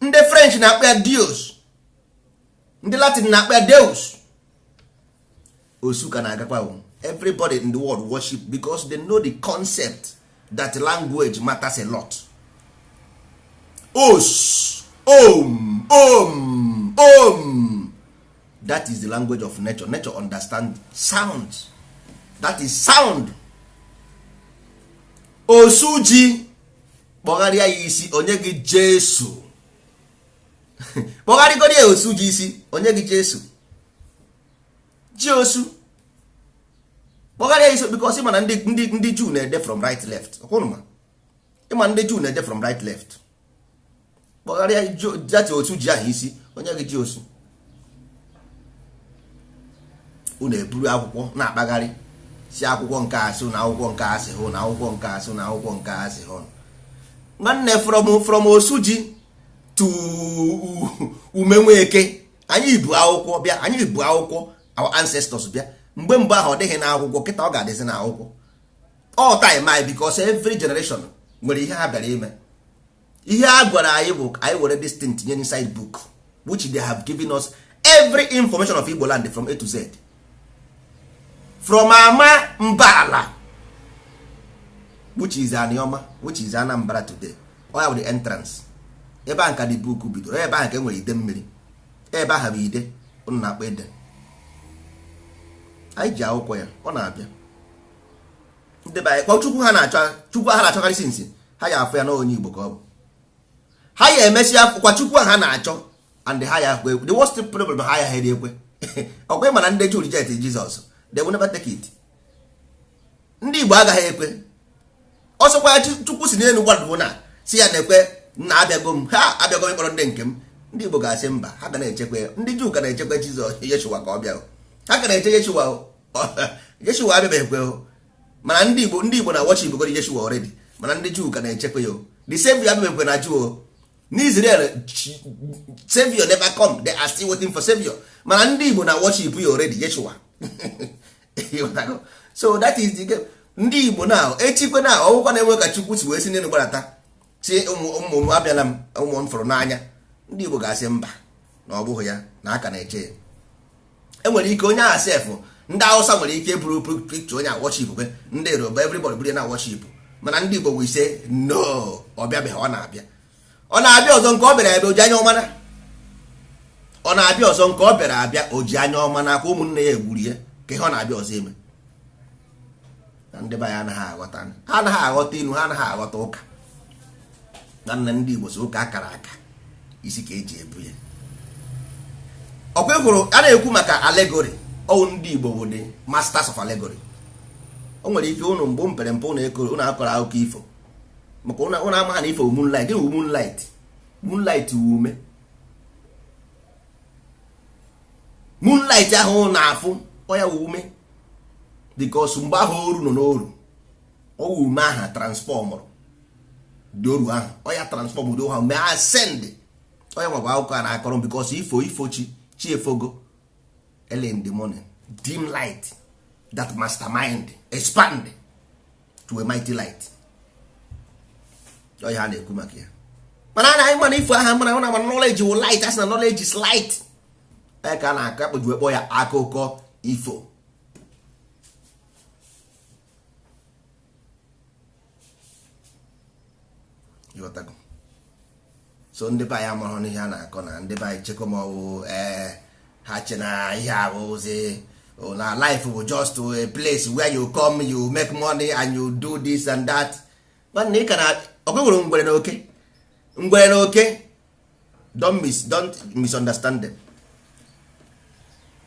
Speaker 1: Ndị French na-akpọ ya dios. Ndị Latin na-akpọ ya deus. Osu ka na-agakwa o. Everybody in the world worship because they know the concept that language matters a lot. Os om om om, that is the language of nature. Nature understand sound. That is sound. Osu ji kpọgharịa ya isi, onye gị Jesu. Kpọgharịgoro ya osu ji isi, onye gị Jesu ji osu. Kpọgharịa ya isi, because ịma na ndị Juu na-ede from right left. Ọkwụnụ ma ịma ndị Juu na-ede from right left. Kpọgharịa jati otu ji ahụ isi, onye gị ji osu. Unu eburu akwụkwọ na-akpagharị, si akwụkwọ nke asị na akwụkwọ nke asị hụ na akwụkwọ nke asị na akwụkwọ nke asị hụ. Nwanne, from osu ji to umenweke, anyị bu akwụkwọ bịa. Anyị bu akwụkwọ our ancestors bịa. Mgbe mbụ ahụ ọ dịghị n'akwụkwọ, kịta ọ ga-adịzi n'akwụkwọ all time anyị, because every generation nwere ihe ha bịara ime. Ihe a gwara anyị bụ anyị were this thing tinye inside book, which they have given us every information of Igbo land from A to Z, from ama mbala, which is Anioma, which is Anambra today. Ọ ya bụ the entrance ebe ahụ ka the book bidoro. Ebe ahụ ka e nwere ide mmiri, ebe ahụ bụ ide unu na-akpọ ede. Anyị ji akwụkwọ ya, ọ na-abịa. Ndị be anyị kpọ Chukwu ha na-achọ, Chukwu ha na-achọkarịsị nsị ha ya afụ ya na onye Igbo ka ọ bụ. Ha ya emesịa kwa Chukwu ha na-achọ and ha ya ekwe. The worst problem, ha ya ha ekwe. Ọkwa ịma na ndị Juu reject Jesus, they will never take it. Ndị Igbo agaghị ekwe. Ọsọkwa ya Chukwu si n'elu gwadoo na si ya na-ekwe na abịago m, ha abịago m ịkpọrọ ndị nke m. Ndị Igbo ga-asị mba. Ha ga na-echekwa ya. Ndị Juu ka na-echekwa Jizọs, Yeshua ka ọ bịa. Ha ka na-eche Yeshua o. Yeshua abịabeghịkwe o. Mana ndị Igbo na worship goro Yeshua already, mana ndị Juu ka na-echekwa ya o. The savior abịabeghịkwe na Juu o. N'Israel, savior never come. They are still waiting for savior. Mana ndị Igbo na worship ya already, Yeshua. So that is the game. Ndị Igbo na echikwe na ọgwụkwa na-enwe ka Chukwu si wee si n'elu gbadata si ụmụ m, abịala m, ụmụ m fụrụ n'anya. Ndị Igbo ga-asị mba, na ọ bụghị ya na aka na-eche ya. Enwere ike onye ahụ sef, ndị Hausa nwere ike buru picture onye a worship be, ndị Yoruba, everybody buru ya na worship. Mana ndị Igbo will say no, ọ bịabeghị, ọ na-abịa, ọ na-abịa ọzọ. Nke ọ bịara abịa, oji anya ọma na ọ na-abịa ọzọ. Nke ọ bịara abịa, o ji anya ọma na aka ụmụnne ya egburu ya, ka ihe ọ na-abịa ọzọ eme. Na ndị be anyị anaghị aghọta, ha anaghị aghọta inu, ha anaghị aghọta ụka. Na nna ndị Igbo so ụka akara aka isi ka eji ebu ya. Ọkwa ị hụrụ a na-ekwu maka allegory, ọwụ ndị Igbo bụ the masters of allegory. O nwere ike ụnụ mgbe mpere mpe ụnụ ekoro ụnụ akọrọ akụkọ ifo, maka ụnụ amaghị na ifo bụ moonlight. Gịnị bụ moonlight? Moonlight wụ ume. Moonlight ahụ ụnụ na-afụ, ọ ya wụ ume, because mgbe ahụ oru nọ n'oru, ọ wụ ume ahụ transformụrụ dị oru ahụ, ọ ya transform dị oru ahụ mee ascend. Ọ ya nwabụ akụkọ a na-akọrọ, because ifo ifo chi chi efogo early in the morning, dim light that mastermind expand to a mighty light. Ọ ya ha na-ekwu maka ya. Mana anaghị mana ifo aha, mana mana knowledge wụ light. Asị na knowledge is light. Ya ka a na-akọ akpọji kpọọ ya akụkọ ifo. Ịghọtago? So ndị be anyị amaghị n'ihe a na-akọ na ndị be anyị chekwa ma ọwụ ee, ha che na ihe a bụzi na life bụ just a place where you come, you make money and you do this and that. Nwanne, ị ka na ọkwe nwere ngwere na oke, ngwere na oke. Don't misunderstand them.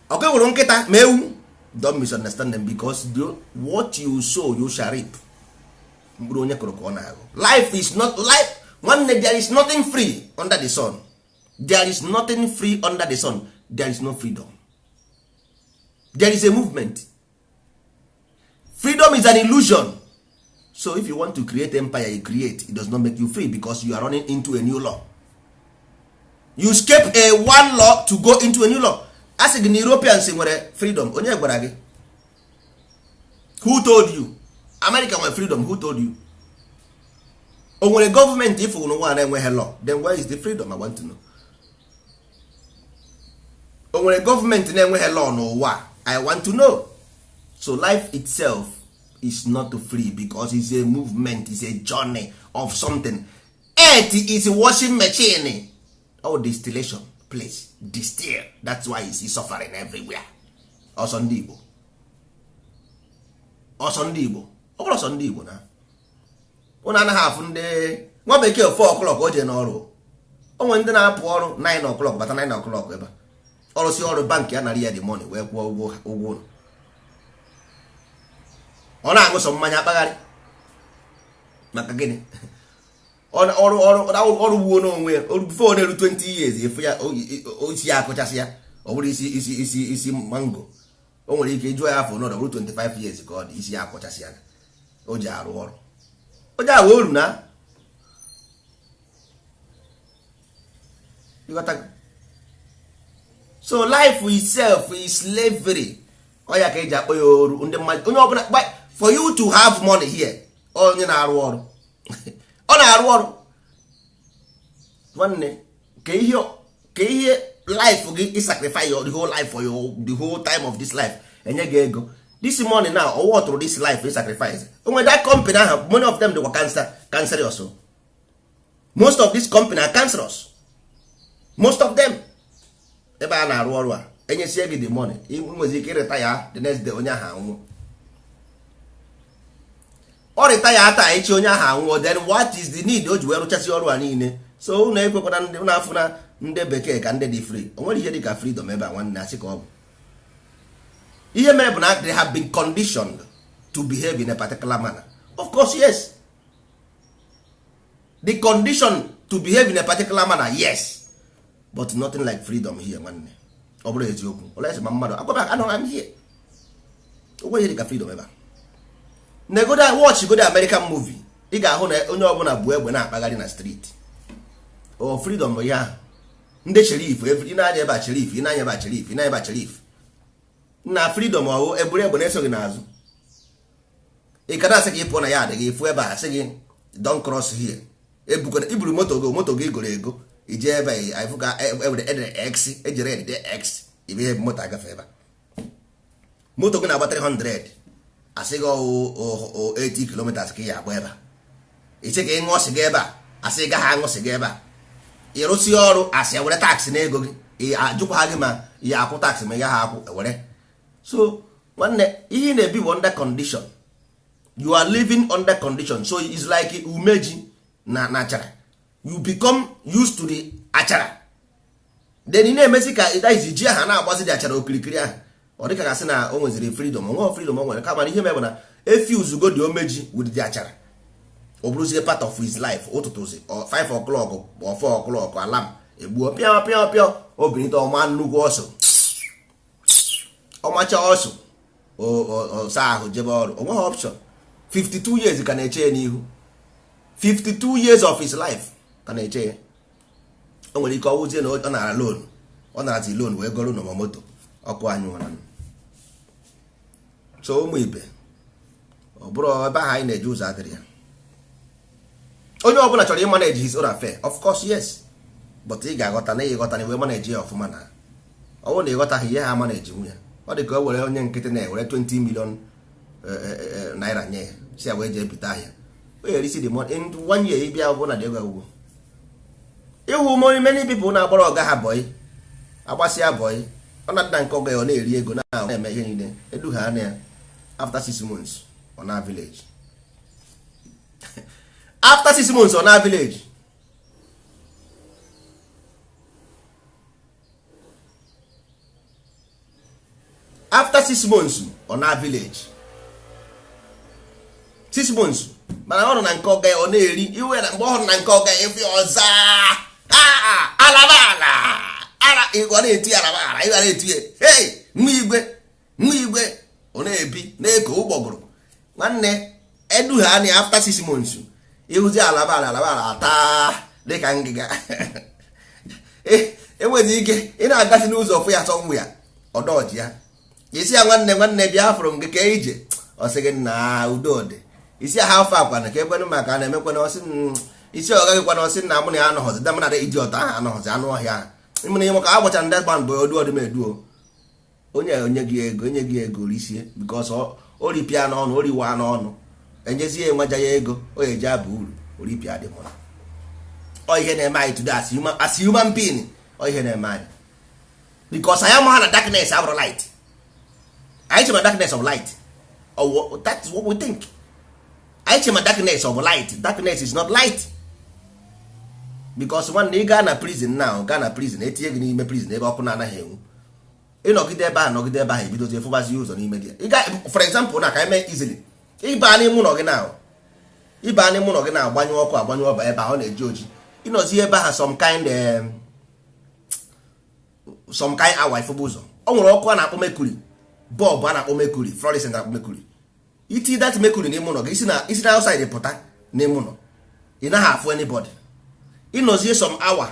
Speaker 1: Ọkwe nwere nkịta ma ewu, don't misunderstand them, because what you sow you shall reap. Mkpụrụ onye kụrụ ka ọ na-aghọ. Life is not life, nwanne. There is nothing free under the sun. There is nothing free under the sun. There is no freedom. There is a movement. Freedom is an illusion. So if you want to create empire, you create. It does not make you free, because you are running into a new law. You escape a one law to go into a new law. A sị gị na Europeans nwere freedom, onye gwara gị? Who told you America nwere freedom? Who told you? O nwere gọọmenti ifụ n'ụwa na-enweghị law? Then where is the freedom? I want to know. O nwere gọọmenti na-enweghị law n'ụwa? I want to know. So life itself is not free, because it's a movement, it's a journey of something. Earth is washing machine or distillation place, distill. That's why you see suffering everywhere. Ọsọ ndị Igbo, ọsọ ndị Igbo, ọ bụrụ ọsọ ndị Igbo na ụnụ anaghị afụ ndị nwa bekee, 4 o'clock o jee n'ọrụ. O nwere ndị na-apụ ọrụ 9 o'clock, bata 9 o'clock ebe a. Ọrụsị ọrụ bankị ya, nara ya the money wee kwụọ ụgwọ ụlọ. Ọ na-aṅụ sọ mmanya akpagharị. Maka gịnị? Ọrụ ọrụ ọrụ gbuo n'onwe ya. Before ọ na-eru 20 years, efu ya isi ya akụchasị ya, ọ bụrụ isi isi isi isi mango. O nwere ike ịjụọ ya afọ n'ọdụ, ọ bụrụ 25 years ka ọ dị, isi ya akụchasị ya. O ji arụ ọrụ, o ji awa oru na. Ịghọtago? So life itself is slavery. Ọ ya ka eji akpọ ya oru. Ndị mmadụ, onye ọbụla, for you to have money here, onye na-arụ ọrụ, ọ na-arụ ọrụ. Nwanne, ka ihe life gị i sacrifice your the whole life for your the whole time of this life, enye gị ego, this money now, ọwọ́ tụrụ this life i sacrifice onwe. That company ahụ, many of them dịkwa cancer, cancerous. Most of this company are cancerous, most of them. Ebe a na-arụ ọrụ a, enyesie gị the money, ị nwezi ike ịrịta ya the next day, onye ahụ anwụọ. Ọ rịta ya taa, echi onye ahụ anwụọ. Then what is the need o ji wee rụchasị ọrụ a niile? So unu ekwekwana ndị unu afụ na ndị bekee ka ndị dị free. O nwere ihe dị ka freedom ebe a, nwanne? Asị ka ọ bụ ihe mere bụ na they have been conditioned to behave in a particular manner. Of course, yes, the condition to behave in a particular manner, yes, but nothing like freedom here, nwanne. Ọ bụrụ eziokwu, olesi ma mmadụ agwaba anọ m here. O nwere ihe dị ka freedom ebe a. Negodo, watch godo American movie, ị ga-ahụ na onye ọbụla bụ egbe na-akpagharị na street. O freedom bụ ihe ahụ? Ndị sheriff, ị na-anya ebe a sheriff, ị na-anya ebe a sheriff, ị na-anya ebe a sheriff. Na freedom ọwụ eburu egbe na-eso gị n'azụ? Ị ka na-asị ka ị pụọ na ya adịghị ịfụ ebe a, sị gị "Don't cross here." Ebukwana iburu moto gị, moto gị goro ego ije ebe a, ịfụ ka ewere edere X, ejere edede X, ibe ihe moto agafe ebe a. Moto gị na-agba 300, asị gị ọwụ 80 kilometers ka ị ya agba ebe a. Iche ka ị ṅụọ sịga ebe a, asị gaghị aṅụ sịga ebe a. Ị rụsị ọrụ, asị ewere tax n'ego gị, ajụkwa ha gị ma ya akwụ tax ma ị gaghị akwụ, ewere. So nwanne, ihe ị na-ebi bụ under condition. You are living under condition. So it's like umeji na achara. You become used to the achara, then ị na-emezi ka izi ji aha na-agbazi dị achara okirikiri ahụ. Ọ dịka gasị na o nweziri freedom, onwe freedom o nwere, kama ihe mere na efuzugo dị omeji with the achara, ọ bụrụzie part of his life. Ụtụtụzi 5 o'clock or 4 o'clock, alarm egbuo, pịa pịa pịa, obinite ọma nnukwu ọsọ, ọmacha ọsọ, ọsa ahụ, jebe ọrụ. Onweghị option. 52 years ka na-eche ya n'ihu. 52 years of his life ka na-eche ya. O nwere ike ọwụzie na ọ nara loan, ọ narazi loan wee goro na moto ọkụ anyị nwara. So ụmụ ibe, ọ bụrụ ebe ahụ anyị na-eje, ụzọ adịrị ya. Onye ọbụla chọrọ ịmanage his own affair, of course yes, but ị ga-aghọta na ịghọta na iwe manage ya ọfụma. Na ọ bụrụ na ịghọtaghị ihe ha manage nwu ya, ọ dị ka o were onye nkịtị na-ewere 20 million naira nye ya, si ya wee jee bite ahịa, o yerisi the money in one year. Ịbịa ọ bụrụ na dị ego agwụgwọ ịhụ many people na-agbara ọga ha bọyị, agbasịa bọyị, ọ na-adị na nke ọga ya, ọ na-eri ego, na-eme ihe niile, eduha anya ya. After 6 months ọ na village. After 6 months ọ na village. After 6 months ọ na village. 6 months, mana ọ nọ na nke ọga ya, ọ na-eri iwe. Na mgbe ọ hụrụ na nke ọga ya, efe ọza alaba ala ala, ọ na-eti alaba ala, ịga na-eti ya, hey, nwa igwe, nwa igwe, ọ na-ebi na-eko ụgbọgụrụ. Nwanne, eduha anya, after 6 months ịhụzi alaba ala, alaba ala ata dịka ngịga. Enwere ike ị na-agazi n'ụzọ fụ ya sọnwụ ya, ọdọji ya, isi ya, "Nwanne, nwanne, bịa, fụrụ m gị ka ije." Ọ sị gị na udo dị. Isi ha afọ akwana ka ekwenụ maka na emekwana. Ọsị isi ọ gaghị kwana. Ọsị na mụ na ya anọghọzi, da m na iji ọtọ ahụ anọghọzi anụ ọhịa ahụ. Ịmụna ihe maka agbachara ndị gba mbụ odu ọdụm eduo onye onye gị ego, onye gị ego risie, because o ripịa n'ọnụ, o riwa n'ọnụ, enyezie enweja ya ego o eji aba uru, oripịa dị mụna. Ọ ihe na-eme anyị today as human being, ọ ihe na-eme anyị, because anyị amaghị na darkness abụrụ light. Anyị chema darkness of light. Or that is what we think. Anyị chema darkness of light. Darkness is not light, because nwanne, ị gaa na prison now, gaa na prison, etinye gị n'ime prison ebe ọkụ na-anaghị enwu, ịnọgide ebe ahụ, nọgide ebe ahụ, ebidozie fụbazi ụzọ n'ime gị. Ị ga, for example, na ka eme easily, ịba n'ime ụlọ gị now, ịba n'ime ụlọ gị na-agbanyụ ọkụ, agbanyụ ọba ebe ahụ, ọ na-eji oji. Ịnọzi ebe ahụ some kind hour, ifụba ụzọ. Ọ nwere ọkụ a na-akpọ mercury bulb, a na-akpọ mercury, fluorescent na-akpọ mercury. Iti that mercury n'ime ụlọ gị, isi na outside pụta n'ime ụlọ, ị naghị afụ anybody. Ịnọzie some hour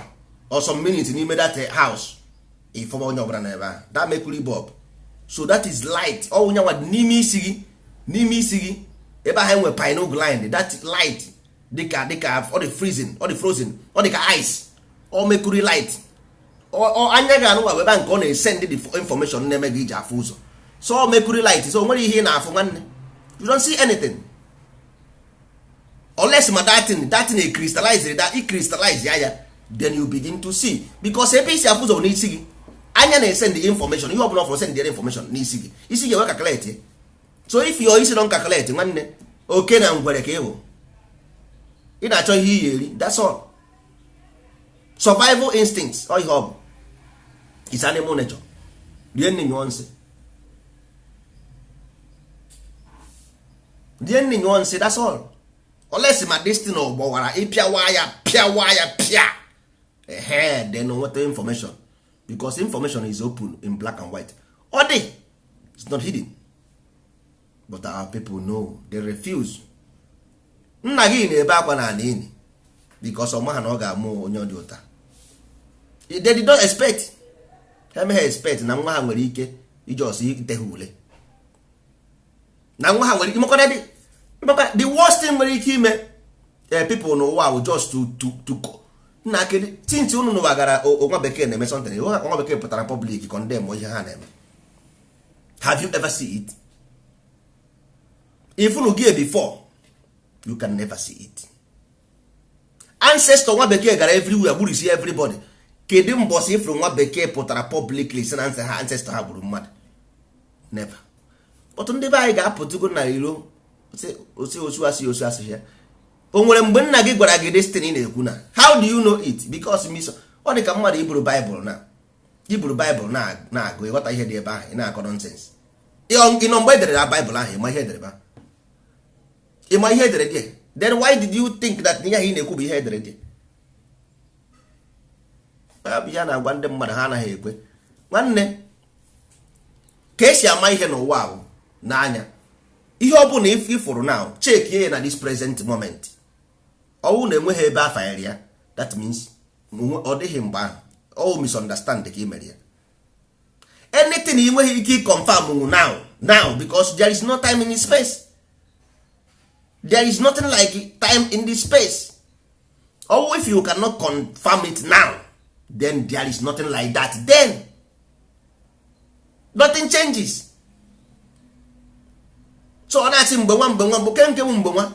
Speaker 1: or some minutes n'ime that house, ịfọma onye ọbụla n'ebe ahụ, that mercury bulb. So that is light. Ọ onye nwa dị n'ime isi gị, n'ime isi gị ebe ahụ enwe pineal gland. That light dịka ọ dị freezing, ọ dị frozen, ọ dị ka ice, ọ mercury light. Ọ anya ga-anụ nwa ebe nke ọ na-esend the information na-eme gị iji afụ ụzọ. So ọ mercury light. So o nwere ihe ị na-afụ, nwanne, you don't see anything unless ma that thing e crystallize, that e crystallize ya, then you begin to see, because ebe isi afụ ụzọ bụ n'isi gị. Anya na-esend the information, ihe ọbụla ọfụrụ send the information n'isi gị, isi gị enwe calculate. So if your isi don calculate, nwanne, oke na ngwere ka ị bụ. Ị na-achọ ihe iyi eri, that's all. Survival instincts, ọ ihe ọ bụ is animal nature. Rie nne, nyụọ nsị, rie nne, nyụọ nsị, that's all. Unless ma this thing gbawara, ịpịawa ya, pịawa ya, pịa ehe, then nweta information, because information is open in black and white. Ọ dị, it's not hidden, but our people know they refuse. Nna gị na-ebe akwa na ana ini because ọ maha na ọ ga-amụ onye ọ dị ụta. They did not expect, ha emeghị expect na nwa ha nwere ike iji ọsọ ite ha ule, na nwa ha nwere ike mekwana dị. The worst thing nwere ike ime people n'ụwa bụ just to nna kedu tinti unu n'ụwa gara. Nwa bekee na-eme something, nwa bekee pụtara public condemn ihe ha na-eme. Have you ever see it? Ifunu gị before, you can never see it. Ancestor nwa bekee gara everywhere gburisi everybody. Kedu mbọsị ifuru nwa bekee pụtara publicly si na ha ancestor ha gburu mmadụ? Never. But ndị be anyị ga-apụtago na iro osi osu asị osu asị ya. O nwere mgbe nna gị gwara gị destiny na-ekwu na how do you know it? Because miso ọ dị ka mmadụ iburu baịbụl na iburu baịbụl na-agụ, ịghọta ihe dị ebe ahụ, ị na-akọ nonsense. Ịnọ mgbe edere na baịbụl ahụ, ịma ihe edere ba, ịma ihe edere dị. Then why did you think that ihe ahụ ị na-ekwu bụ ihe edere dị? Ya bụ ihe a na-agwa ndị mmadụ, ha anaghị ekwe. Nwanne, ka esi ama ihe n'ụwa ahụ n'anya, ihe ọ bụla ifụrụ now, check ya na this present moment. Ọwụ na enweghị ebe a fanyere ya, that means ọ dịghị mgbe ahụ. Ọ misunderstand ka ị mere ya. Anything ị nweghị ike confirm now now, because there is no time in space. There is nothing like time in this space. Or if you cannot confirm it now, then there is nothing like that. Then nothing changes. So ọ na-asị mgbe nwa, mgbe nwa, mgbe ke nke bụ mgbe nwa,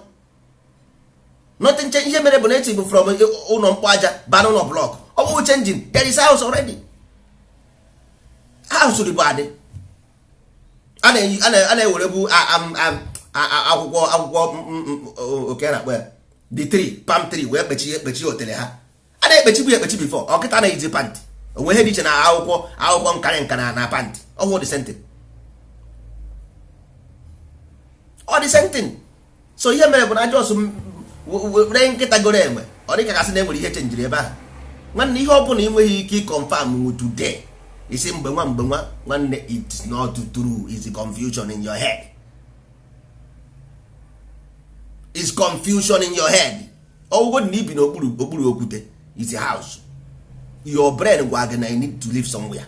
Speaker 1: nothing change. Ihe mere bụ na eti bụ from ụlọ mkpọ aja baa n'ụlọ block. Ọ bụ changing. There is house already. House bụ adị a na-ewerebu akwụkwọ oke na-akpọ ya the tree, palm tree, wee kpechie kpechie otele ha. A na-ekpechibu ya ekpechi before. Ọkịta na-eji pant onwe ihe dị iche na akwụkwọ nkarị nka na pant. Ọwụ the same thing, ọ the same thing. So ihe mere bụ na jos were nkịta goro enwe, ọ dịka kasị na enwere ihe chenjiri ebe ahụ. Nwanne, ihe ọ bụla ị nweghị ike ịconfirm today, isi mgbe nwa, mgbe nwa, nwanne, it's not true. It's confusion in your head. It's confusion in your head. Ọgwụgwọ dị na ibi n'okpuru okpuru okwute is a house. Your brain gwa gị na you need to live somewhere.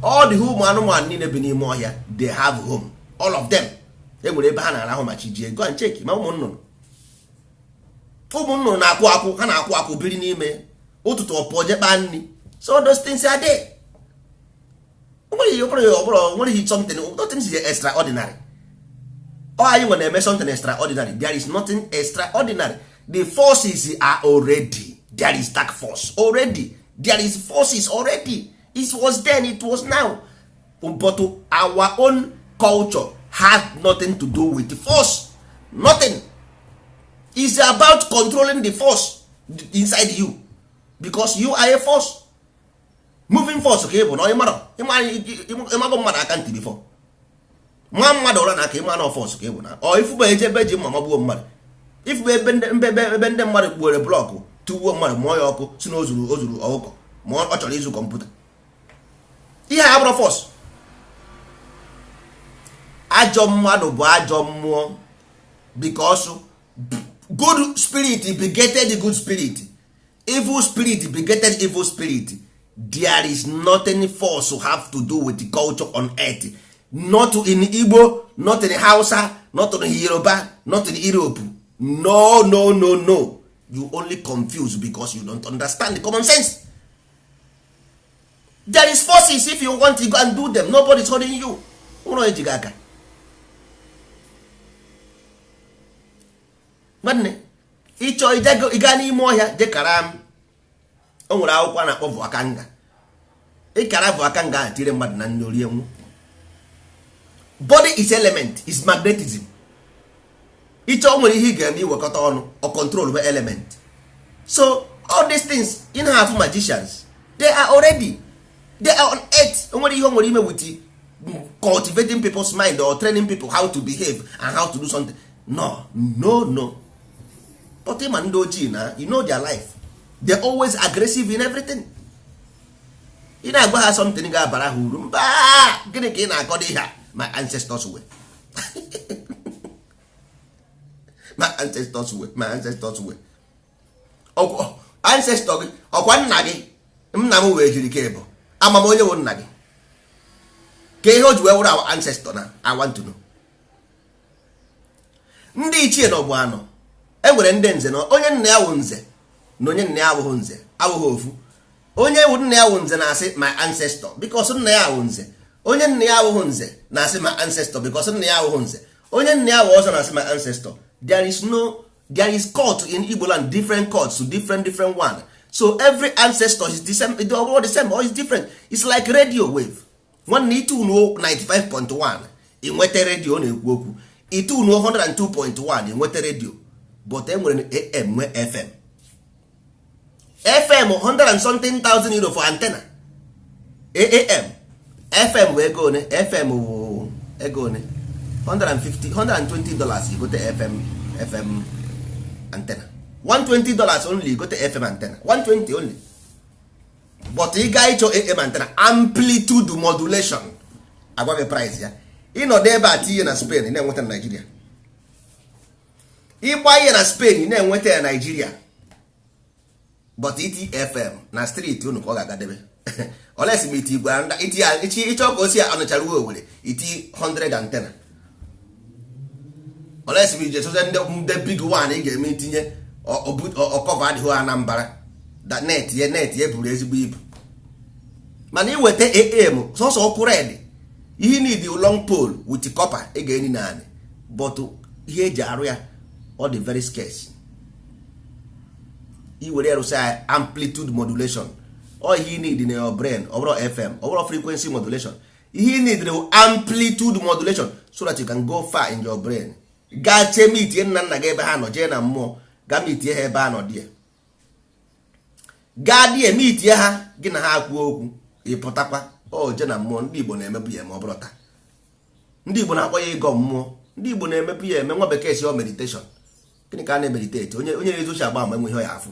Speaker 1: All the ụmụ anụmanụ niile bi n'ime ọhịa, they have home, all of them. E nwere ebe ha na-arahụ ma chi jie. Go and check. Ma ụmụ nnụnụ, ụmụ nnụnụ na-akwụ akwụ, ha na-akwụ akwụ biri n'ime ụtụtụ, ọpụọ je kpaa nri. So those things are there. Nwere something, nothing is extraordinary. Ọ anyị nwere na-eme something extraordinary. There is nothing extraordinary. The forces are already there. Is dark force already. There is forces already. It was then, it was now. But our own culture has nothing to do with the force. Nothing. Is about controlling the force inside you, because you are a force, moving force. Ka ị bụ na onye mara ịmago mmadụ aka ntị before nwa mmadụ ụra na aka, ịma na force ka ị bụ na ọ ifụba eje ebe ji mma magbuo mmadụ, ifụba ebe ndị mmadụ gbuere block tụgbuo mmadụ, mụọ ya ọkụ, si na o zuru ọkụkọ, ma ọ chọrọ ịzụ kọmputa. Ihe a bụrụ force. Ajọ mmadụ bụ ajọ mmụọ, because good spirit begetted good spirit, evil spirit begetted evil spirit. There is nothing force have to do with the culture on earth. Not in Igbo, not in Hausa, not in Yoruba, not in Europe. No, no, no, no. You only confuse because you don't understand the common sense. There is forces. If you want to go and do them, nobody is holding you. Ụlọ ejighị aka. Nwanne, ịchọ ịga n'ime ọhịa jekara m, o nwere akwụkwọ a na-akpọ vụakanga. Ịkara vụakanga ahụ tire mmadụ na nri orie nwu. Body is element, is magnetism. Ịchọ o nwere ihe ị ga-eme iwekọta ọnụ ọ control bụ element. So all these things in have magicians, they are already, they are on earth. O nwere ihe o nwere ime with cultivating people's mind or training people how to behave and how to do something. No, no, no. But ịma ndị ojii na you know their life, they always aggressive in everything. Ị na-agwa ha something ga-abara ha uru, mba, gịnị ka ị na-akọ dị ha? My ancestors were, my ancestors were, my ancestors were. Ancestor gị ọkwa nna gị, nna m wee jiri ka bụ ama m onye wụ nna gị, ka ihe o ji wee wụrụ our ancestor na I want to know. Ndị ichie na ọbụ anọ e nwere ndị nze na onye nna ya wụ nze na onye nna ya awụghị nze awụghị ofu. Onye wụ nna ya wụ nze na-asị my ancestor because nna ya wụ nze. Onye nna ya awụghị nze na-asị ma ancestor because nna ya awụghị nze. Onye nna ya wụ ọzọ na-asị ma ancestor. There is no, there is court in Igbo land, different courts to different different one. So every ancestor is the same, all the same or is different. It's like radio wave. Nwanne, itunuo 95.1, ị nweta redio na-ekwu okwu. Itunuo 102.1, ị nweta redio. But e nwere AM, nwe FM. FM 100 and something thousand euro for antenna. AM, FM bụ ego one? FM bụ ego one? 150, $120 igote FM, FM antenna, $120 only igote FM antenna, 120 only. But ị gaa ịchọ AM antenna, amplitude modulation, agwa gị price ya. Ịnọdụ ebe a tinye na Spain, ị na-enweta na Nigeria. Ịgba ihe na Spain, ị na-enweta ya Nigeria. But iti FM na street unu ka ọ ga-agadebe olesi ma iti gwara iti ya ịchọ ka o si Ọnịcha ruo Owerri, iti 100 antenna. Olesi ma ije soze ndị big one ị ga-eme itinye ọkọva adịghị Anambra net ya, net ya buru ezigbo ibu. Mana iweta AM, sọsọ ọkụ red, ihe need long pole with copper ị ga-enyi naanị. But ihe eji arụ ya, ọ dị very scarce. I were ya rụsa ya amplitude modulation, ọ ihe need na your brain. Ọ bụrụ FM, ọ bụrụ frequency modulation, ihe need bụ amplitude modulation, so that you can go far in your brain. Gaa chee mitie nna nna gị ebe ha nọ, jee na mmụọ, gaa mitie ha ebe ha nọ die, gaa die mitie ha, gị na ha kwuo okwu, ị pụtakwa. O je na mmụọ. Ndị Igbo na-emebu ya eme. Ọ bụrụ taa, ndị Igbo na-akpọ ya ịgọ mmụọ. Ndị Igbo na-emebu ya eme. Nwa bekee si ọ meditation. Gịnị ka a na-emeditate? Onye na-ezu ochi agba ama enwe ihe ọ ya afụ.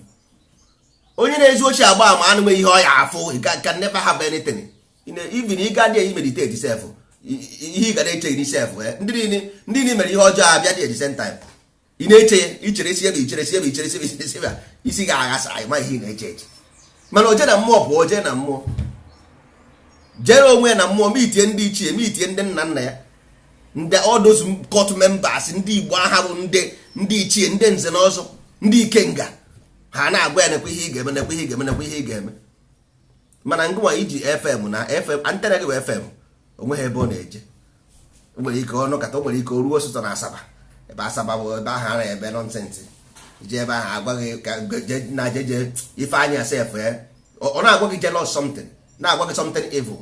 Speaker 1: Onye na-ezu ochi agba ama anụnwe ihe ọ ya afụ. You can never have anything. Even ị ga dị meditate sef, ihe ị ga na-eche iri sef, ndị niile mere ihe ọjọọ abịa dị at the same time. Ị na-eche ya, ichere isi ebe, ichere isi ebe, ichere isi ebe, isi ebe, isi ga-aghasa. Ma ihe ị na-eche eche, mana oje na mmụọ bụ oje na mmụọ, jere onwe ya na mmụọ, mitie ndị ichie, mitie ndị nna nna ya, ndị all those court members, ndị Igbo agha bụ ndị ichie, ndị nze na ọzọ, ndị ikenga. Ha na-agwa ya, nekwa ihe ị ga-eme, nekwa ihe ị ga-eme, nekwa ihe ị ga-eme. Mana ngụnwa iji FM na FM antenna gị bụ FM, onweghị ebe ọ na-eje. O nwere ike ọnụ kata, o nwere ike o ruo ọsụsọ na Asaba. Ebe Asaba bụ ebe ahụ a na-ebe nonsense. Ije ebe ahụ, agwa gị ka na jeje Ifeanyị sef, ọ na-agwa gị jealous something, na-agwa gị something evil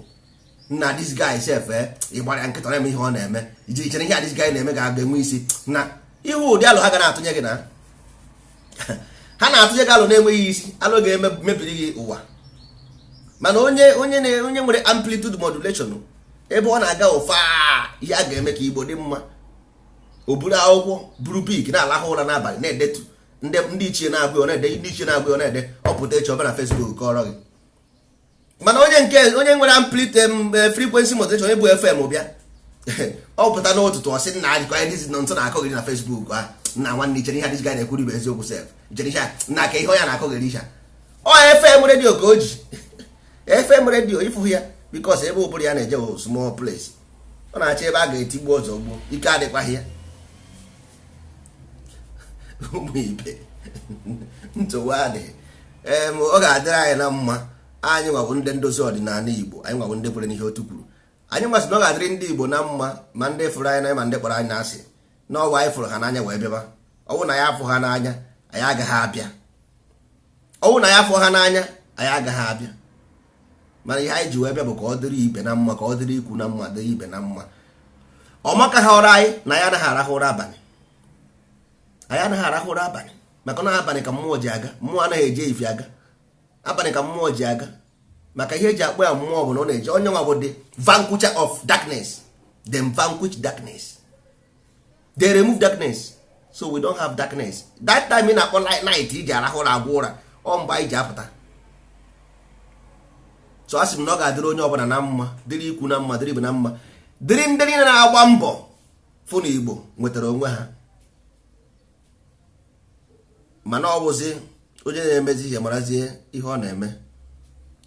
Speaker 1: na this guy sef. Ị gbara ya nkịta, na-eme ihe ọ na-eme. Iji ichere ihe a this guy na-eme ga-aga enwe isi na ihe ụdị alụ ha ga na-atụnye gị, na ha na-atụnye gị alụ na-enweghị isi, alụ ga-emebiri gị ụwa. Mana onye nwere amplitude modulation, ebe ọ na-aga ụfa, ihe a ga-eme ka Igbo dị mma, o buru akwụkwọ, buru bik, na-alahụ ụra n'abalị, na-edetu ndị ichie na-agụ, ọ na-ede, ndị ichie na-agụ, ọ na-ede. Ọ pụta echi, ọbịa na Facebook kọrọ gị. Mana onye nke onye nwere amplitude, frequency modulation, onye bụ FM bịa, ọ pụta n'ụtụtụ, ọ sị nna ajikọ ya dịzi nọ nso na-akọ gị na Facebook a. Nna nwanne, ichere ihe adịzi ga na-ekwuru bụ eziokwu sef? Ichere ihe nna ka ihe onye na-akọ gị isha ọ FM redio ka o ji FM redio ịfụ ya, because ebe ụbụrụ ya na-eje bụ small place. Ọ na-achọ ebe a ga-etigbu ọzọ gbuo, ike adịkwaghị ya. Ụmụ ibe, nsogbu adịghị. Ee, ọ ga-adịrị anyị na mma. Anyị nwabụ ndị ndozi ọdịnala Igbo. Anyị nwabụ ndị kwere n'ihe otu kwuru. Anyị nwasị na ọ ga-adịrị ndị Igbo na mma, ma ndị fụrụ anyị n'anya, ma ndị kpọrọ anyị n'asị. N'ọwa anyị fụrụ ha n'anya wee bịaba. Ọwụ na ya afụ ha n'anya, anyị agaghị abịa. Ọwụ na ya afụ ha n'anya, anyị agaghị abịa. Mana ihe anyị ji wee bịa bụ ka ọ dịrị ibe na mma, ka ọ dịrị ikwu na mma, dịrị ibe na mma. Ọmaka ha ọrụ anyị na ya anaghị arahụ ụra abalị. Anyị anaghị arahụ ụra abalị, maka na abalị ka mmụọ ji aga. Mmụọ anaghị eje ifi aga. Abalị ka mmụọ ji aga, maka ihe eji akpọ ya mmụọ bụ na ọ na-eje. Onye nwa bụ the vanquisher of darkness. Them vanquish darkness, they remove darkness, so we don't have darkness. That time ị na-akpọ night, iji arahụ ụra, agwụ ụra, ọ mgbe anyị ji apụta. So a sị m na ọ ga-adịrị onye ọbụla na mma, dịrị ikwu na mma, dịrị ibe na mma, dịrị ndị niile na-agba mbọ fụ na Igbo nwetara onwe ha. Mana ọ bụzi onye na-emezi ihe marazie ihe ọ na-eme.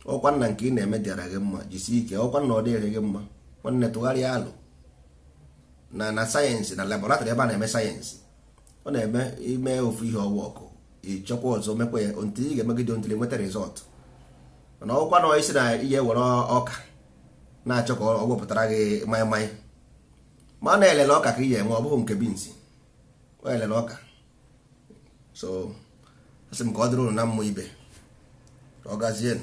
Speaker 1: Ọkwa nna, nke ị na-eme dịara gị mma, jisie ike. Ọkwa nna, ọ dịrị gị mma, nwanne, tụgharịa alụ na sayensị na laboratory ebe a na-eme sayensị. Ọ na-eme ime ofu ihe ọwa ọkụ, ịchọkwa ọzọ, mekwa ya ntị ị ga-emegide ntịrị nweta result. Mana ọkwa na isi na ihe were ọka. Na-achọ ka ọ wepụtara gị maịmaị, ma na elele ọka ka ị ga-enwe, ọ bụghị nke beans. O elele ọka. So asị m ka ọ dịrị unu na mmụ ibe, ka ọ gazie.